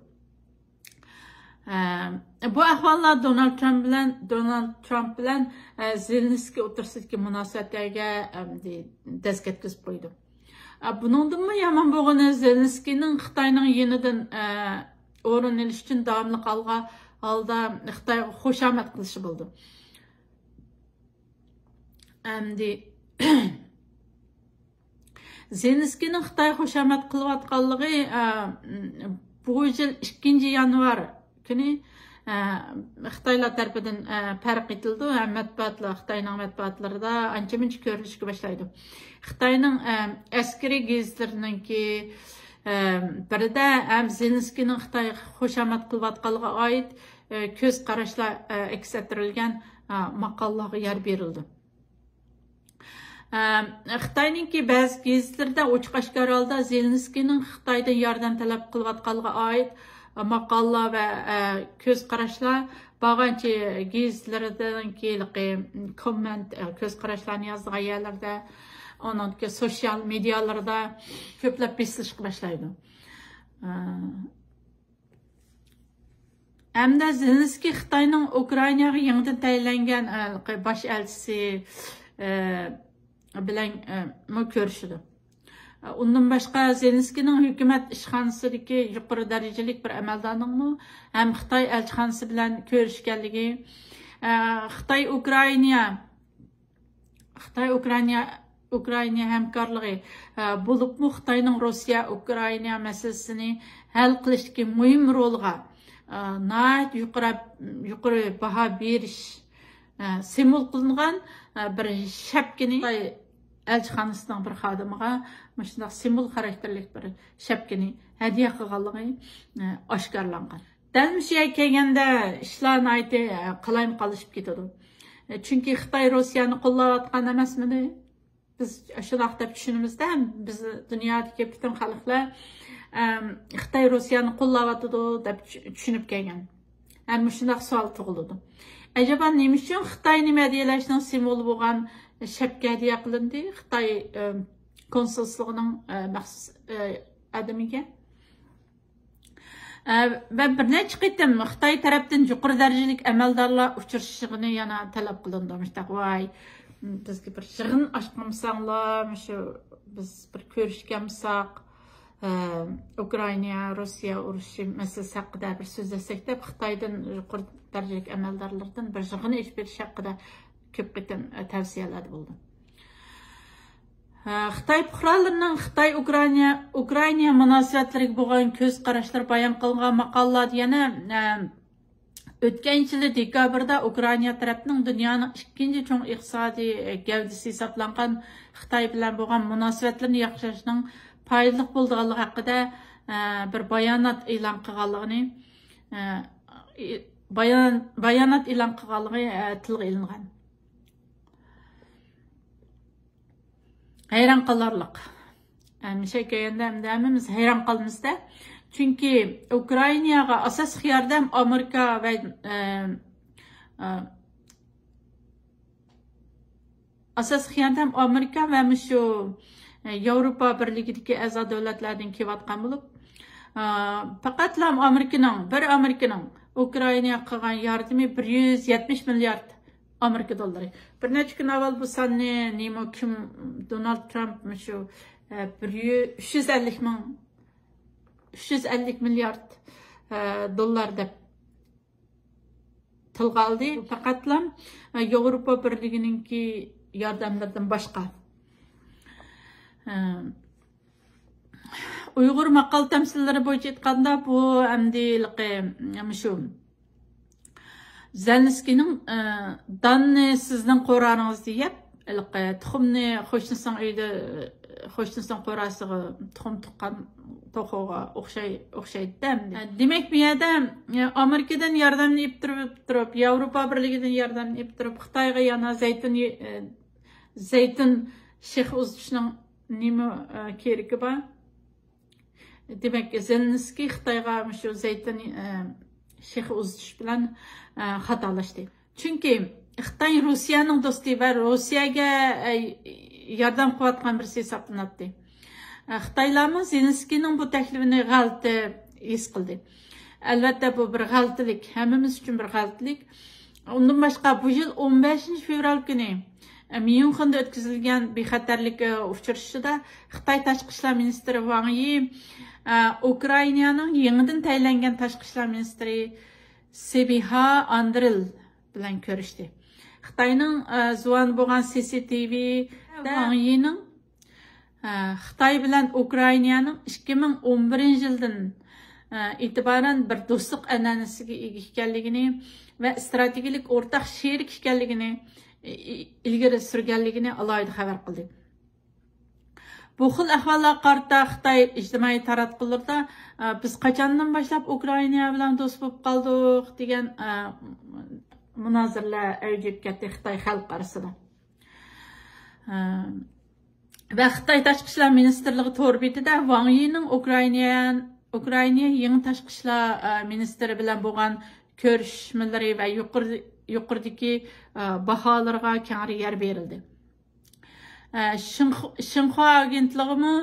ئە، بۇ ئەھۋاللار دونالد ترامپ بىلەن، دونالد ترامپ بىلەن، ئە، زېلېنسكىي ئوتتۇرىسىدىكى مۇناسىۋەتلەرگە، ئەمدى دەز كەتكۈزۈپ قويدى. ئە، بۇنىڭدىنمۇ يامان بولغىنى زېلېنسكىينىڭ خىتاينىڭ يېنىدىن، ئە، ئورۇن ئېلىش ئۈچۈن داۋاملىق ئالغا، ھالدا خىتايغا خۇشامەت قىلىشى بولىدۇ. ئەمدى زېلېنسكىينىڭ خىتايغا خۇشامەت قىلىۋاتقانلىقى، ئە، بۇ يىل ئىككىنچى يانۋار كۈنى، ئە، خىتايلار تەرىپىدىن، ئە، پەرق ئېتىلىدۇ ھەم مەتبۇئاتلار، خىتاينىڭ مەتبۇئاتلىرىدا ئانچە-مۇنچە كۆرۈلۈشكە باشلايدۇ. خىتاينىڭ، ئە، ئەسكىرىي گېزىتلىرىنىڭكى، ئە، بىرىدە ھەم زېلېنسكىينىڭ خىتايغا خۇشامەت قىلىۋاتقانلىقىغا ئائىت، ئە، كۆز قاراشلار، ئە، ئەكس ئەتتۈرۈلگەن، ئە، ماقالىلارغا يار بېرىلدى. ئەم، خىتاينىڭكى بەزى گېزىتلىرىدە ئوچۇق ئاشكارا ھالدا زېلېنسكىينىڭ خىتايدىن ياردەم تەلەپ قىلىۋاتقانلىقىغا ئائىت ماقالىلار ۋە، ئە، كۆز قاراشلار، بارغانچە گېزىتلىرىدىن كېيىنلىقى كوممېنت، ئە، كۆز قاراشلارنى يازىدىغان يەرلەردە، ئۇنىڭدىكى سوشيال مېدىيالىرىدا كۆپلەپ بېسىلىشقا باشلايدۇ. ئە، ھەمدە زېلېنسكىي خىتاينىڭ ئۇكرائىناغا يېڭىدىن تەيىنلەنگەن، ئە، باش ئەلچىسى، ئە، بىلەن، ئە، مۇ كۆرۈشىدۇ. ئۇندىن باشقا، زېلېنسكىينىڭ ھۆكۈمەت ئىشخانىسىدىكى يۇقىرى دەرىجىلىك بىر ئەمەلدارنىڭمۇ ھەم خىتاي ئەلچىخانىسى بىلەن كۆرۈشكەنلىكى، ئە، خىتاي ئۇكرائىنا خىتاي ئۇكرائىنا، ئۇكرائىنا ھەمكارلىقى، ئە، بولۇپمۇ خىتاينىڭ روسىيە ئۇكرائىنا مەسىلىسىنى ھەل قىلىشتىكى مۇھىم رولىغا، ئە، ناھايىتى يۇقىرى، يۇقىرى باھا بېرىش، ئە، سىمۋول قىلىنغان، ئە، بىر شەپكىنى خىتاي ئەلچىخانىسىنىڭ بىر خادىمىغا مۇشۇنداق سىمۋول خاراكتېرلىك بىر شەپكىنى ھەدىيە قىلغانلىقى، ئە، ئاشكارىلانغان. دەل مۇشۇ يەرگە كەلگەندە ئىشلار ناھايىتى، ئە، قالايمىقانلىشىپ كېتىدۇ. ئە، چۈنكى خىتاي روسىيەنى قوللاۋاتقان ئەمەسمىدى؟ بىز شۇنداق دەپ چۈشىنىمىزدە، بىز دۇنيادىكى پۈتۈن خەلقلەر، ئەم، خىتاي روسىيەنى قوللاۋاتىدۇ دەپ چۈ-، چۈشىنىپ كەلگەن. ھەم مۇشۇنداق سوئال تۇغۇلىدۇ. ئەجەبا نېمە ئۈچۈن خىتاينى مەدھىيەلەشنىڭ سىمۋولى بولغان شەپكە ھەدىيە قىلىندى خىتاي، ئەم، كونسۇللۇقىنىڭ، ئە، مەخسۇس، ئە، ئادىمىگە؟ ئە، ۋە بىر نەچچە قېتىم خىتاي تەرەپتىن يۇقىرى دەرىجىلىك ئەمەلدارلار ئۇچرىشىشىغىنى يەنە تەلەپ قىلىندى. مۇشۇنداق، ۋاي، بىزگە بىر يىغىن ئاچقانمىساڭلار، مۇشۇ بىز بىر كۆرۈشكەنمىساق، ئە، ئۇكرائىنا، روسىيە ئۇرۇشى مەسىلىسى ھەققىدە بىر سۆزلەشسەك دەپ، خىتايدىن يۇقىرى دەرىجىلىك ئەمەلدارلىرىدىن بىر يىغىن ئېلىپ بېرىش ھەققىدە كۆپ قېتىم، ئە، تەۋسىيەلەردە بولدۇم. ھە، خىتاي پۇقرالىرىنىڭ خىتاي ئۇكرائىنا، ئۇكرائىنا مۇناسىۋەتلىرىگە بولغان كۆز قاراشلىرى بايان قىلىنغان ماقالىلاردا يەنە، ئە، ئۆتكەن يىلى دېكابىردا ئۇكرائىنا تەرەپنىڭ دۇنيانىڭ ئىككىنچى چوڭ ئىقتىسادىي، ئە، گەۋدىسى ھېسابلانغان خىتاي بىلەن بولغان مۇناسىۋەتلىرىنى ياخشىلاشنىڭ پايدىلىق بولىدىغانلىقى ھەققىدە، ئە، بىر بايانات ئېلان قىلغانلىقىنى، ئە، بايان-، بايانات ئېلان قىلغانلىقى، ئە، تىلغا ئېلىنغان. ھەيران قالارلىق. ئەمدى شەكىللەندى، ئەمدى ھەممىمىز ھەيران قالىمىز-دە. چۈنكى ئۇكرائىناغا ئاساسلىق ياردەم ئامېرىكا ۋە، ئە، ئە، ئاساسلىق ياردەم ئامېرىكا ۋە مۇشۇ، ئە، ياۋروپا بىرلىكىدىكى ئەزا دۆلەتلەردىن كېلىۋاتقان بولۇپ، ئە، پەقەتلا ئامېرىكىنىڭ، بىر ئامېرىكىنىڭ ئۇكرائىناغا قىلغان ياردىمى بىر يۈز يەتمىش مىليارد ئامېرىكا دوللىرى. بىر نەچچە كۈن ئاۋۋال بۇ ساننى نېمە كىم، دونالد ترامپ مۇشۇ، ئە، بىر يۈز، ئۈچ يۈز ئەللىك مىڭ، ئۈچ يۈز ئەللىك مىليارد، ئە، دوللار دەپ تىلغا ئالدى. پەقەتلا، ئە، ياۋروپا بىرلىكىنىڭكى ياردەملىرىدىن باشقا. ئە، ئۇيغۇر ماقال تەمسىللىرى بويىچە ئېيتقاندا، بۇ ئەمدى ھېلىقى، مۇشۇ زېلېنسكىينىڭ، ئە، داننى سىزنىڭ قورالىڭىزدا يەپ، ھېلىقى تۇخۇمنى قوشنىسىنىڭ ئۆيىدە، قوشنىسىنىڭ قوراسىغا تۇخۇم تۇغقان توخۇغا ئوخشاي-، ئوخشايدۇ-دە ئەمدى. دېمەك، بۇ يەردە، ئە، ئامېرىكىدىن ياردەمنى ئېلىپ تۇرۇپ، تۇرۇپ، ياۋروپا بىرلىكىدىن ياردەمنى ئېلىپ تۇرۇپ، خىتايغا يەنە زەيتۇن، ئە، زەيتۇن شېخى ئۇزىتىشنىڭ نېمە، ئە، كېرىكى بار؟ دېمەك، زېلېنسكىي خىتايغا مۇشۇ زەيتۇن، ئە، شېخى ئۇزىتىش بىلەن، ئە، خاتالاشتى. چۈنكى خىتاي روسىيەنىڭ دوستى ۋە روسىيەگە، ئە، ياردەم قىلىۋاتقان بىرسى ھېسابلىناتتى. ئە، خىتايلارمۇ زېلېنسكىينىڭ بۇ تەكلىپىنى غەلىتە ھېس قىلدى. ئەلۋەتتە، بۇ بىر غەلىتىلىك، ھەممىمىز ئۈچۈن بىر غەلىتىلىك. ئۇندىن باشقا، بۇ يىل ئون بەشىنچى فېۋرال كۈنى، ئە، ميۇنخېندا ئۆتكۈزۈلگەن بىخەتەرلىك، ئە، ئۇچرىشىشىدا خىتاي تاشقى ئىشلار مىنىستىرى ۋاڭ يى، ئە، ئۇكرائىنانىڭ يېڭىدىن تەيىنلەنگەن تاشقى ئىشلار مىنىستىرى سېبىھا ئاندرېل بىلەن كۆرۈشتى. خىتاينىڭ، ئە، زۇۋانى بولغان سى سى تى ۋى ۋاڭ يىنىڭ، ئە، خىتاي بىلەن ئۇكرائىنانىڭ ئىككى مىڭ ئون بىرىنچى يىلدىن، ئە، ئېتىبارەن بىر دوستلۇق ئەنئەنىسىگە ئىگە ئىكەنلىكىنى ۋە ئىستراتېگىيەلىك ئورتاق شېرىك ئىكەنلىكىنى، ئى-، ئى-، ئىلگىرى سۈرگەنلىكىنى ئالاھىدە خەۋەر قىلدى. بۇ خىل ئەھۋاللارغا قارىتا خىتاي ئىجتىمائىي تاراتقۇلىرىدا، ئە، «بىز قاچاندىن باشلاپ ئۇكرائىنا بىلەن دوست بولۇپ قالدۇق؟» دېگەن، ئە، مۇنازىرىلەر ئەۋج ئېلىپ كەتتى خىتاي خەلقى ئارىسىدا. ئە، ۋە خىتاي تاشقى ئىشلار مىنىستىرلىقى تور بېتىدە ۋاڭ يىنىڭ ئۇكرائىنا، ئۇكرائىنا يېڭى تاشقى ئىشلار، ئە، مىنىستىرى بىلەن بولغان كۆرۈشمىلىرى ۋە يۇقىرى-، يۇقىرىدىكى، ئە، باھالىرىغا كەڭرى يەر بېرىلدى. ئە، شىنخ-، شىنخۇا ئاگېنتلىقىمۇ،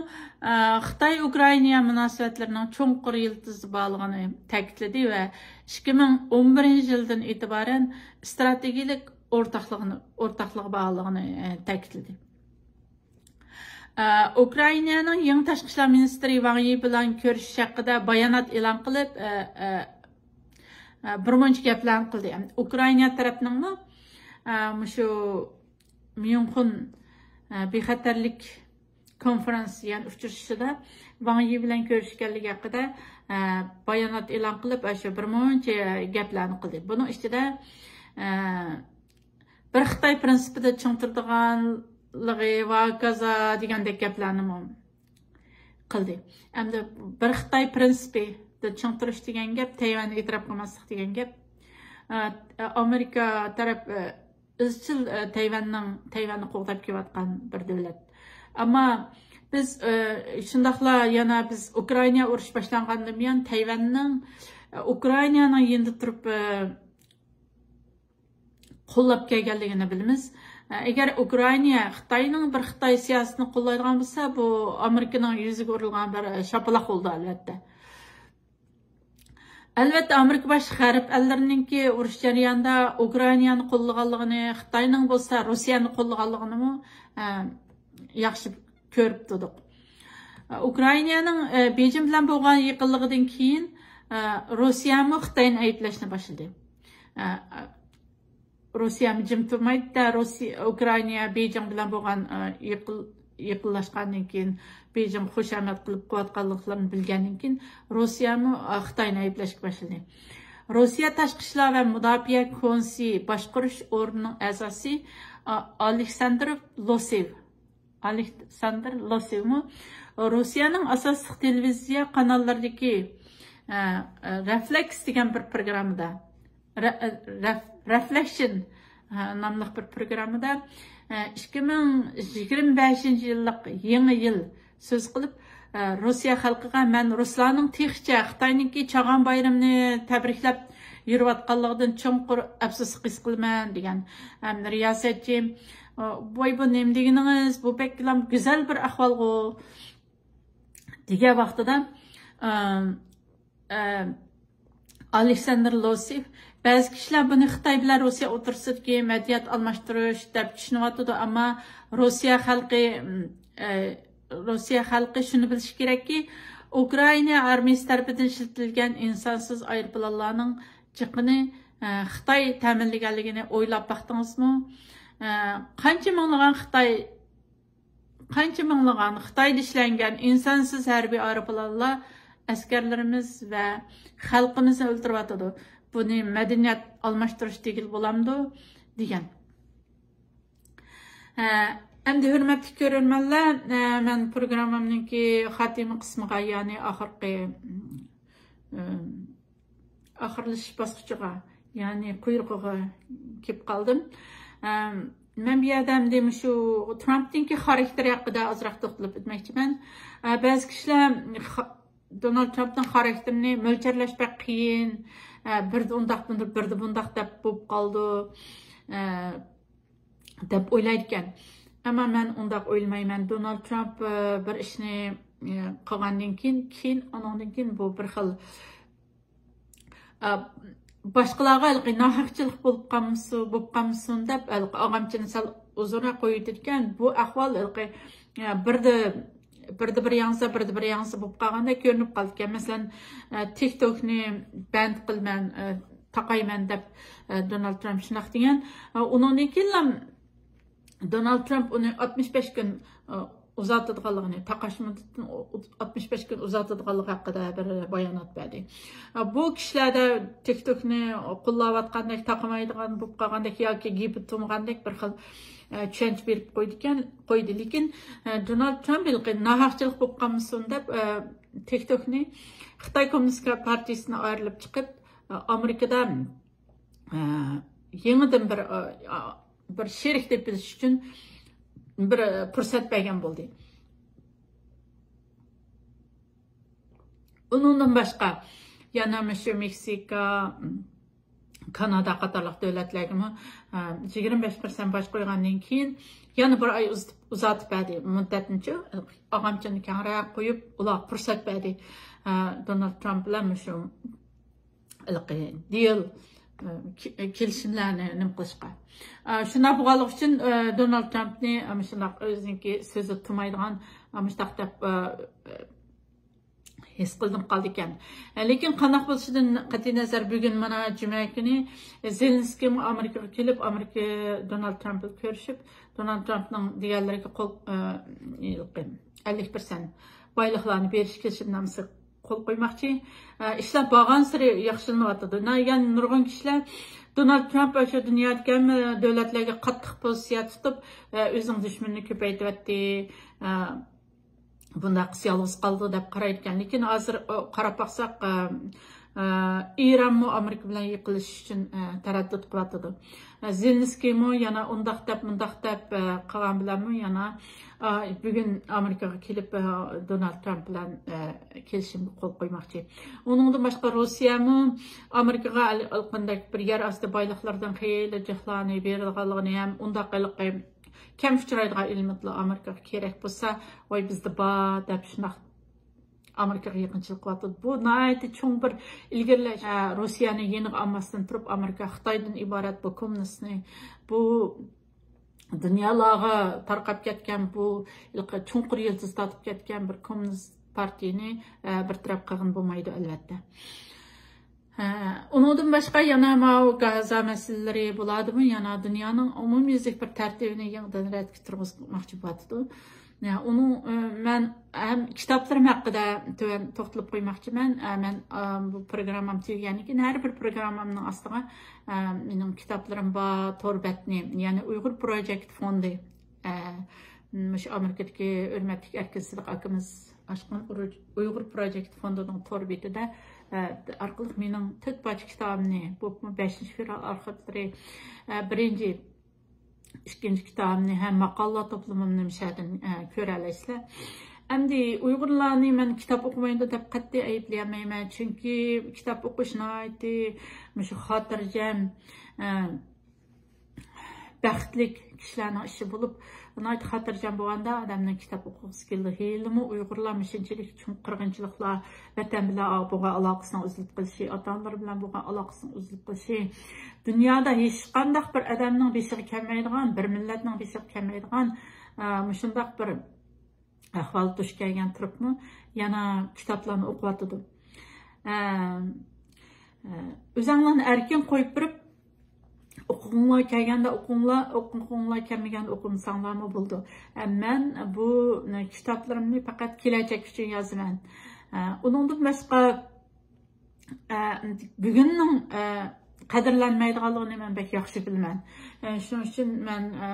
ئە، خىتاي ئۇكرائىنا مۇناسىۋەتلىرىنىڭ چوڭقۇر يىلتىزى بارلىقىنى تەكىتلىدى ۋە ئىككى مىڭ ئون بىرىنچى يىلدىن ئېتىبارەن ئىستراتېگىيەلىك ئورتاقلىقىنى، ئورتاقلىقى بارلىقىنى، ئە، تەكىتلىدى. ئە، ئۇكرائىنانىڭ يېڭى تاشقى ئىشلار مىنىستىرى ۋاڭ يى بىلەن كۆرۈشۈش ھەققىدە بايانات ئېلان قىلىپ، ئە، ئە، ئە، بىر مۇنچە گەپلەرنى قىلدى. ئۇكرائىنا تەرەپنىڭمۇ، ئە، مۇشۇ ميۇنخېن، ئە، بىخەتەرلىك كونفېرانس، يەنى ئۇچرىشىشىدا ۋاڭ يى بىلەن كۆرۈشكەنلىكى ھەققىدە، ئە، بايانات ئېلان قىلىپ، ئاشۇ بىر مۇنچە گەپلەرنى قىلدى. بۇنىڭ ئىچىدە، ئە، بىر خىتاي پىرىنسىپىدا چىڭ تۇرىدىغانلىقى ۋە ھاكازا دېگەندەك گەپلەرنىمۇ قىلدى. ئەمدى بىر خىتاي پىرىنسىپىدا چىڭ تۇرۇش دېگەن گەپ، تەيۋەننى ئېتىراپ قىلماسلىق دېگەن گەپ. ئە، ئامېرىكا تەرەپ، ئە، ئىزچىل، ئە، تەيۋەننىڭ، تەيۋەننى قوغداپ كېلىۋاتقان بىر دۆلەت. ئەمما بىز، ئە، شۇنداقلا يەنە بىز ئۇكرائىنا ئۇرۇشى باشلانغاندىن بۇيان تەيۋەننىڭ، ئە، ئۇكرائىنانىڭ يېنىدا تۇرۇپ، ئە، قوللاپ كەلگەنلىكىنى بىلىمىز. ئە، ئەگەر ئۇكرائىنا خىتاينىڭ بىر خىتاي سىياسىتىنى قوللايدىغان بولسا، بۇ ئامېرىكىنىڭ يۈزىگە ئۇرۇلغان بىر، ئە، شاپىلاق بولىدۇ، ئەلۋەتتە. ئەلۋەتتە، ئامېرىكا باشلىق غەرب ئەللىرىنىڭكى ئۇرۇش جەريانىدا ئۇكرائىنانى قوللىغانلىقىنى، خىتاينىڭ بولسا روسىيەنى قوللىغانلىقىنىمۇ، ئە، ياخشى كۆرۈپ تۇردۇق. ئۇكرائىنانىڭ، ئە، بېيجىڭ بىلەن بولغان يېقىنلىقىدىن كېيىن، ئە، روسىيەمۇ خىتاينى ئەيىبلەشنى باشلىدى. ئە، روسىيەمۇ جىم تۇرمايدۇ-دە، روسىيە، ئۇكرائىنا بېيجىڭ بىلەن بولغان، ئە، يېقىن-، يېقىنلاشقاندىن كېيىن، بېيجىڭ خۇشامەت قىلىپ قىلىۋاتقانلىقلىرىنى بىلگەندىن كېيىن، روسىيەمۇ، ئە، خىتاينى ئەيىبلەشكە باشلىدى. روسىيە تاشقى ئىشلار ۋە مۇداپىئە كونسېيى باشقۇرۇش ئورنىنىڭ ئەزاسى، ئا-، ئالېكساندىر لوسېۋ، ئالېكساندىر لوسېۋمۇ روسىيەنىڭ ئاساسلىق تېلېۋىزىيە قاناللىرىدىكى، ئە، ئە، رېفلېكس دېگەن بىر پروگراممىدا، رە-، رەف-، رېفلېكشن، ئە، ناملىق بىر پروگراممىدا، ئە، ئىككى مىڭ يىگىرمە بەشىنچى يىللىق يېڭى يىل سۆز قىلىپ، ئە، روسىيە خەلقىگە، مەن رۇسلارنىڭ تېخىچە خىتاينىڭكى چاغان بايرىمىنى تەبرىكلەپ يۈرۈۋاتقانلىقىدىن چوڭقۇر ئەپسۇسلۇق ھېس قىلىمەن، دېگەن. ھەم رىياسەتچى، ئە، ۋاي، بۇ نېمە دېگىنىڭىز؟ بۇ بەكلا گۈزەل بىر ئەھۋالغۇ، دېگەن ۋاقتىدا، ئە، ئە، ئالېكساندىر لوسېف، بەزى كىشىلەر بۇنى خىتاي بىلەن روسىيە ئوتتۇرىسىدىكى مەدەنىيەت ئالماشتۇرۇش دەپ چۈشىنىۋاتىدۇ، ئەمما روسىيە خەلقى، ئە، روسىيە خەلقى شۇنى بىلىشى كېرەككى، ئۇكرائىنا ئارمىيىسى تەرىپىدىن ئىشلىتىلگەن ئىنسانسىز ئايروپىلانلارنىڭ جىقىنى، ئە، خىتاي تەمىنلىگەنلىكىنى ئويلاپ باقتىڭىزمۇ؟ ئە، قانچە مىڭلىغان خىتاي قانچە مىڭلىغان خىتايدا ئىشلەنگەن ئىنسانسىز ھەربىي ئايروپىلانلار ئەسكەرلىرىمىز ۋە خەلقىمىزنى ئۆلتۈرۈۋاتىدۇ. بۇنى مەدەنىيەت ئالماشتۇرۇش دېگىلى بولامدۇ؟ دېگەن. ھە، ئەمدى ھۆرمەتلىك كۆرۈرمەنلەر، ھە، مەن پروگراممامنىڭكى خاتىمە قىسمىغا، يەنى ئاخىرقى، ئىم، ئاخىرلىشىش باسقۇچىغا، يەنى قۇيرۇقىغا كېلىپ قالدىم. ئىم، مەن بۇ يەردە ئەمدى مۇشۇ ترامپنىڭكى خاراكتېرى ھەققىدە ئازراق توختىلىپ ئۆتمەكچىمەن. ئە، بەزى كىشىلەر خا-، دونالد ترامپنىڭ خاراكتېرىنى مۆلچەرلەش بەك قىيىن. ئە، بىردە ئۇنداق، بىردە بۇنداق دەپ بولۇپ قالىدۇ، ئە، دەپ ئويلايدىكەن. ئەمما مەن ئۇنداق ئويلىمايمەن. دونالد ترامپ، ئە، بىر ئىشنى، ئە، قىلغاندىن كېيىن، كېيىن، ئۇنىڭدىن كېيىن بۇ بىر خىل، ئە، باشقىلارغا ھېلىقى ناھەقچىلىق بولۇپ قالمىسۇن، بولۇپ قالمىسۇن دەپ، ھېلىقى ئاغامچىنى سەل ئۇزۇنراق قويۇۋېتىدىكەن. بۇ ئەھۋال ھېلىقى، ئە، بىردە، بىردە بىر ياڭزا، بىردە بىر ياڭزا بولۇپ قالغاندەك كۆرۈنۈپ قالىدىكەن. مەسىلەن، ئە، تىك توكنى بەند قىلىمەن، ئە، تاقايمەن دەپ، ئە، دونالد ترامپ شۇنداق دېگەن. ئە، ئۇنىڭدىن كېيىنلا دونالد ترامپ ئۇنى ئاتمىش بەش كۈن، ئە، ئۇزارتىدىغانلىقىنى، تاقاش مۇددىتىنى ئاتمىش بەش كۈن ئۇزارتىدىغانلىقى ھەققىدە بىر بايانات بەردى. ئە، بۇ كىشىلەردە تىك توكنى قوللاۋاتقاندەك، تاقىمايدىغان بولۇپ قالغاندەك ياكى گېپى تۇرمىغاندەك بىر خىل، ئە، چۈشەنچە بېرىپ قويدىكەن، قويدى. لېكىن، ئە، دونالد ترامپ ھېلىقى ناھەقچىلىق بولۇپ قالمىسۇن دەپ، ئە، تىك توكنى خىتاي كوممۇنىست پارتىيىسىدىن ئايرىلىپ چىقىپ، ئە، ئامېرىكىدا، ئە، يېڭىدىن بىر، ئە، بىر شېرىك تېپىلىش ئۈچۈن بىر پۇرسەت بەرگەن بولدى. ئۇنىڭدىن باشقا يەنە مۇشۇ مېكسىكا، كانادا قاتارلىق دۆلەتلەرگىمۇ، ئە، يىگىرمە بەش پىرسەنت باج قويغاندىن كېيىن يەنە بىر ئاي ئۇزىتىپ، ئۇزارتىپ بەردى مۇددەتنىچۇ. ئاغامچىنى كەڭرەك قويۇپ، ئۇلارغا پۇرسەت بەردى، ئە، دونالد ترامپ بىلەن مۇشۇ ھېلىقى دېئال، ئە، كې-، كېلىشىملەرنى نېمە قىلىشقا. ئە، شۇنداق بولغانلىقى ئۈچۈن، ئە، دونالد ترامپنى، ئە، مۇشۇنداق ئۆزىنىڭكى سۆزى تۇتمايدىغان، ئە، مۇشۇنداق دەپ، ئە، ھېس قىلدىم قالىدىكەن. لېكىن قانداق بولۇشىدىن قەتئىينەزەر، بۈگۈن مانا جۈمە كۈنى زېلېنسكىيمۇ ئامېرىكىغا كېلىپ، ئامېرىكا دونالد ترامپ بىلەن كۆرۈشۈپ، دونالد ترامپنىڭ دېگەنلىرىگە قول، ئە، ئەللىك پىرسەنت بايلىقلارنى بېرىش كېلىشىمنامىسىگە قول قويماقچى. ئە، ئىشلار بارغانسېرى ياخشىلىنىۋاتىدۇ. يەنە نۇرغۇن كىشىلەر دونالد ترامپ شۇ دۇنيادىكى ھەممە دۆلەتلەرگە قاتتىق پوزىتسىيە تۇتۇپ، ئە، ئۆزىنىڭ دۈشمىنىنى كۆپەيتىۋەتتى. ئە، بۇنداق قىز يالغۇز قالدى دەپ قارايدىكەن. لېكىن ھازىر، ئۇ، قاراپ باقساق، ئە، ئە، ئىرانمۇ ئامېرىكا بىلەن يېقىنلىشىش ئۈچۈن، ئە، تەرەددۇت قىلىۋاتىدۇ. ئە، زېلېنسكىيمۇ يەنە ئۇنداق دەپ، مۇنداق دەپ، ئە، قىلغان بىلەنمۇ يەنە، ئە، بۈگۈن ئامېرىكىغا كېلىپ، ئە، دونالد ترامپ بىلەن، ئە، كېلىشىمگە قول قويماقچى. ئۇنىڭدىن باشقا روسىيەمۇ ئامېرىكىغا ھېلىقىندەك بىر يەر ئاستى بايلىقلىرىدىن خېلى جىقلارنى بېرىدىغانلىقىنى ھەم ئۇنداق ھېلىقى كەم ئۇچرايدىغان ئېلېمېنتلار ئامېرىكىغا كېرەك بولسا، ۋاي بىزدە بار دەپ شۇنداق ئامېرىكىغا يېقىنچىلىق قىلىۋاتىدۇ. بۇ ناھايىتى چوڭ بىر ئىلگىرىلەش. ئە، روسىيەنى يېنىغا ئالماستىن تۇرۇپ، ئامېرىكا خىتايدىن ئىبارەت بۇ كوممۇنىستنى، بۇ دۇنيالارغا تارقاپ كەتكەن بۇ ھېلىقى چوڭقۇر يىلتىز تارتىپ كەتكەن بىر كوممۇنىست پارتىيىنى، ئە، بىر تەرەپ قىلغىلى بولمايدۇ، ئەلۋەتتە. ھە، ئۇنىڭدىن باشقا يەنە ماۋۇ گازا مەسىلىلىرى بولادىمۇ، يەنە دۇنيانىڭ ئومۇميۈزلۈك بىر تەرتىپىنى يېڭىدىن رەتكە تۇرغۇزماقچى بولۇۋاتىدۇ. يا، ئۇنىڭ، ئە، مەن ھەم كىتابلىرىم ھەققىدە تۆۋەن توختىلىپ قويماقچىمەن. ئە، مەن، ئە، بۇ پروگراممام تۈگىگەندىن كېيىن ھەر بىر پروگراممامنىڭ ئاستىغا، ئە، مېنىڭ كىتابلىرىم بار تور بەتنى، يەنى ئۇيغۇر پروجېكت فوندى، ئە، مۇشۇ ئامېرىكىدىكى ھۆرمەتلىك ئەركىن سىدىق ئاكىمىز ئاچقان ئۇرۇ-، ئۇيغۇر پروجېكت فوندىنىڭ تور بېتىدە، ئە، ئارقىلىق مېنىڭ تۆت پارچە كىتابىمنى، بولۇپمۇ بەشىنچى فېۋرال ئارخىپلىرى، ئە، بىرىنچى، ئىككىنچى كىتابىمنى ھەم ماقالىلەر توپلىمىمنى مۇشۇ يەردىن، ئە، كۆرەلەيسىلەر. ئەمدى ئۇيغۇرلارنى مەن كىتاب ئوقۇمايدۇ دەپ قەتئىي ئەيىبلىيەلمەيمەن، چۈنكى كىتاب ئوقۇش ناھايىتى مۇشۇ خاتىرجەم، ئە، بەختلىك كىشىلەرنىڭ ئىشى بولۇپ، ناھايىتى خاتىرجەم بولغاندا ئادەمنىڭ كىتاب ئوقۇغۇسى كېلىدۇ. ھېلىمۇ ئۇيغۇرلار مۇشۇنچىلىك چوڭ قىرغىنچىلىقلار، ۋەتەن بىلەن بولغان ئالاقىسىنىڭ ئۈزۈلۈپ قېلىشى، ئاتا-ئانىلىرى بىلەن بولغان ئالاقىسىنىڭ ئۈزۈلۈپ قېلىشى، دۇنيادا ھېچقانداق بىر ئادەمنىڭ بېشىغا كەلمەيدىغان، بىر مىللەتنىڭ بېشىغا كەلمەيدىغان، ئە، مۇشۇنداق بىر ئەھۋال دۇچ كەلگەن تۇرۇپمۇ يەنە كىتابلارنى ئوقۇۋاتىدۇ. ئە، ئە، ئۆزەڭلارنى ئەركىن قويۇپ بېرىپ ئوقۇ-، ئوقۇڭلار كەلگەندە ئوقۇڭلار، ئوقۇڭلار كەلمىگەندە ئوقۇمىساڭلارمۇ بولىدۇ. ئە، مەن بۇ كىتابلىرىمنى پەقەت كېلەچەك ئۈچۈن يازىمەن. ئە، ئۇنىڭدىن باشقا، ئە، بۈگۈننىڭ، ئە، قەدىرلەنمەيدىغانلىقىنى مەن بەك ياخشى بىلىمەن. ئە، شۇنىڭ ئۈچۈن مەن، ئە،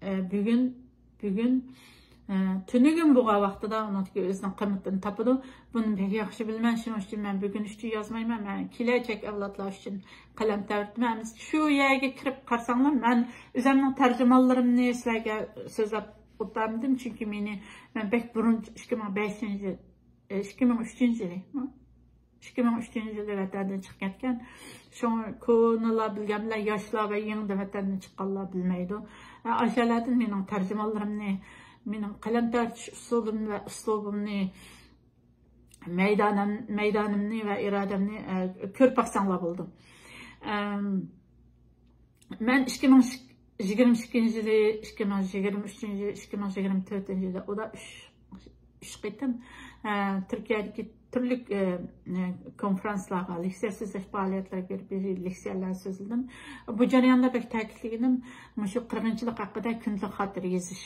ئە، بۈگۈن، بۈگۈن، ئە، تۈنۈگۈن بولغان ۋاقتىدا ئۇنىڭدىكى ئۆزىنىڭ قىممىتىنى تاپىدۇ. بۇنى بەك ياخشى بىلىمەن. شۇنىڭ ئۈچۈن مەن بۈگۈن ئۈچۈن يازمايمەن. مەن كېلەچەك ئەۋلادلار ئۈچۈن قەلەم تەۋرىتىمەن. ئەمدى شۇ يەرگە كىرىپ قارىساڭلار، مەن ئۆزۈمنىڭ تەرجىمانلىرىمنى سىلەرگە سۆزلەپ ئولتۇرمىدىم. چۈنكى مېنى، مەن بەك بۇرۇن، ئىككى مىڭ بەشىنچى يىل، ئىككى مىڭ ئۈچىنچى يىلى، ئىككى مىڭ ئۈچىنچى يىلى ۋەتەندىن چىقىپ كەتكەن. شۇڭا كونىلار بىلگەن بىلەن ياشلار ۋە يېڭىدىن ۋەتەندىن چىققانلار بىلمەيدۇ. ئاشۇلەردىن مېنىڭ تەرجىمانلىرىمنى، مېنىڭ قەلەم تارتىش ئۇسۇلۇم ۋە ئۇسلۇبۇمنى، مەيدانىم-، مەيدانىمنى ۋە ئىرادەمنى، ئە، كۆرۈپ باقساڭلار بولىدۇ. ئەم، مەن ئىككى مىڭ يىگىرمە ئىككىنچى يىلى، ئىككى مىڭ يىگىرمە ئۈچىنچى يىلى، ئىككى مىڭ يىگىرمە تۆتىنچى يىلى، ئۇدا ئۈچ، ئۈچ قېتىم، ئە، تۈركىيەدىكى تۈرلۈك، ئە، ئە، كونفرانسلارغا، لېكسىيە سۆزلەش پائالىيەتلىرىگە بېرىپ، لېكسىيەلەر سۆزلىدىم. بۇ جەرياندا بەك تەكىتلىگىنىم مۇشۇ قىرغىنچىلىق ھەققىدە كۈندىلىك خاتىرە يېزىش.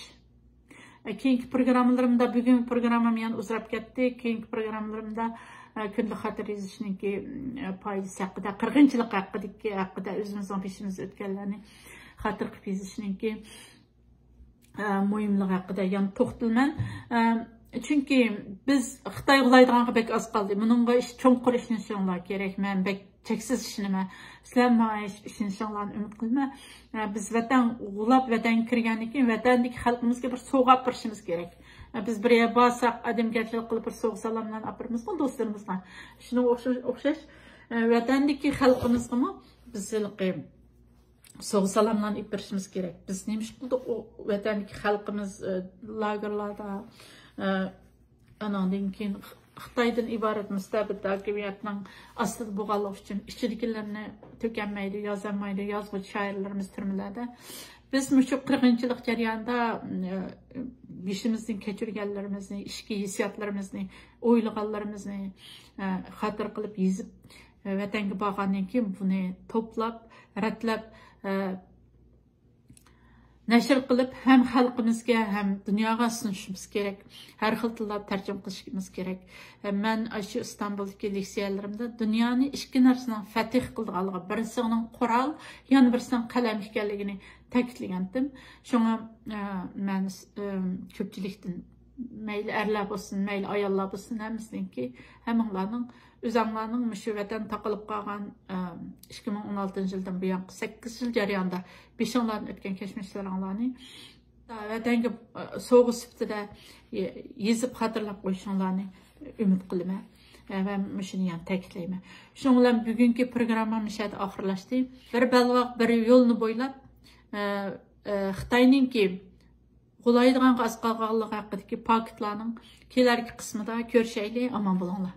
كېيىنكى پروگراممىلىرىمدا، بۈگۈنكى پروگراممام يەنە ئۇزىراپ كەتتى. كېيىنكى پروگراممىلىرىمدا، ئە، كۈندىلىك خاتىرە يېزىشنىڭكى، ئە، پايدىسى ھەققىدە، قىرغىنچىلىق ھەققىدىكى، ھەققىدە ئۆزىمىزنىڭ بېشىمىزدا ئۆتكەنلەرنى خاتىرە قىلىپ يېزىشنىڭكى، ئە، مۇھىملىقى ھەققىدە يەنە توختىلىمەن. ئە، چۈنكى بىز خىتاي غۇلايدىغانغا بەك ئاز قالدى. بۇنىڭغا ئىش-، چوڭقۇر ئىشىنىشىڭلار كېرەك. مەن بەك چەكسىز ئىشىنىمەن. سىلەر ماڭا ئىش-، ئىشىنىشىڭلارنى ئۈمىد قىلىمەن. ئە، بىز ۋەتەن غۇلاپ، ۋەتەنگە كىرگەندىن كېيىن، ۋەتەندىكى خەلقىمىزگە بىر سوۋغا ئېلىپ بېرىشىمىز كېرەك. ئە، بىز بىر يەرگە بارساق، ئادەمگەرچىلىك قىلىپ، بىر سوۋغا سالاملارنى ئېلىپ بېرىمىزغۇ دوستلىرىمىزغا. شۇنىڭغا ئوخشاش، ئوخشاش، ئە، ۋەتەندىكى خەلقىمىزغىمۇ بىز ھېلىقى سوۋغا سالاملارنى ئېلىپ بېرىشىمىز كېرەك. بىز نېمە ئىش قىلدۇق؟ ئۇ ۋەتەندىكى خەلقىمىز، ئە، لاگېرلاردا، ئە، ئاناندىن كېيىن خىتايدىن ئىبارەت مۇستەبىت ھاكىمىيەتنىڭ ئاستىدا بولغانلىقى ئۈچۈن ئىچىدىكىلىرىنى تۆكەلمەيدۇ، يازالمايدۇ، يازغۇچى شائىرلىرىمىز تۈرمىلەردە. بىز مۇشۇ قىرغىنچىلىق جەريانىدا، ئە، بېشىمىزدىن كەچۈرگەنلىرىمىزنى، ئىچكى ھېسسىياتلىرىمىزنى، ئويلىغانلىرىمىزنى، ئە، خاتىرە قىلىپ يېزىپ، ۋەتەنگە بارغاندىن كېيىن بۇنى توپلاپ، رەتلەپ، ئە، نەشر قىلىپ، ھەم خەلقىمىزگە، ھەم دۇنياغا سۇنۇشىمىز كېرەك. ھەر خىل تىللاردا تەرجىمە قىلىشىمىز كېرەك. ئە، مەن ئاشۇ ئىستانبۇلدىكى لېكسىيەلىرىمدە دۇنيانى ئىككى نەرسىنىڭ فەتىھ قىلىدىغانلىقى، بىرسىنىڭ قورال، يەنە بىرسىنىڭ قەلەم ئىكەنلىكىنى تەكىتلىگەنتىم. شۇڭا، ئە، مەن، ئە، كۆپچىلىكتىن، مەيلى ئەرلەر بولسۇن، مەيلى ئاياللار بولسۇن، ھەممىسىنىڭكى، ھەممىڭلارنىڭ ئۆزۈڭلارنىڭ مۇشۇ ۋەتەن تاقىلىپ قالغان، ئە، ئىككى مىڭ ئون ئالتىنچى يىلدىن بۇيانقى سەككىز يىل جەريانىدا بېشىڭلاردىن ئۆتكەن كەچمىشلىرىڭلارنى ۋەتەنگە، ئە، سوۋغا سۈپىتىدە يېزىپ خاتىرىلەپ قويۇشۇڭلارنى ئۈمىد قىلىمەن. ئە، ۋە مۇشۇنى يەنە تەكىتلەيمەن. شۇنىڭ بىلەن بۈگۈنكى پروگراممام مۇشۇ يەردە ئاخىرلاشتى. بىر بەلباغ، بىر يولنى بويلاپ، ئە، ئە، خىتاينىڭكى غۇلايدىغانغا ئاز قالغانلىقى ھەققىدىكى پاكىتلارنىڭ كېلەركى قىسمىدا كۆرۈشەيلى. ئامان بولۇڭلار.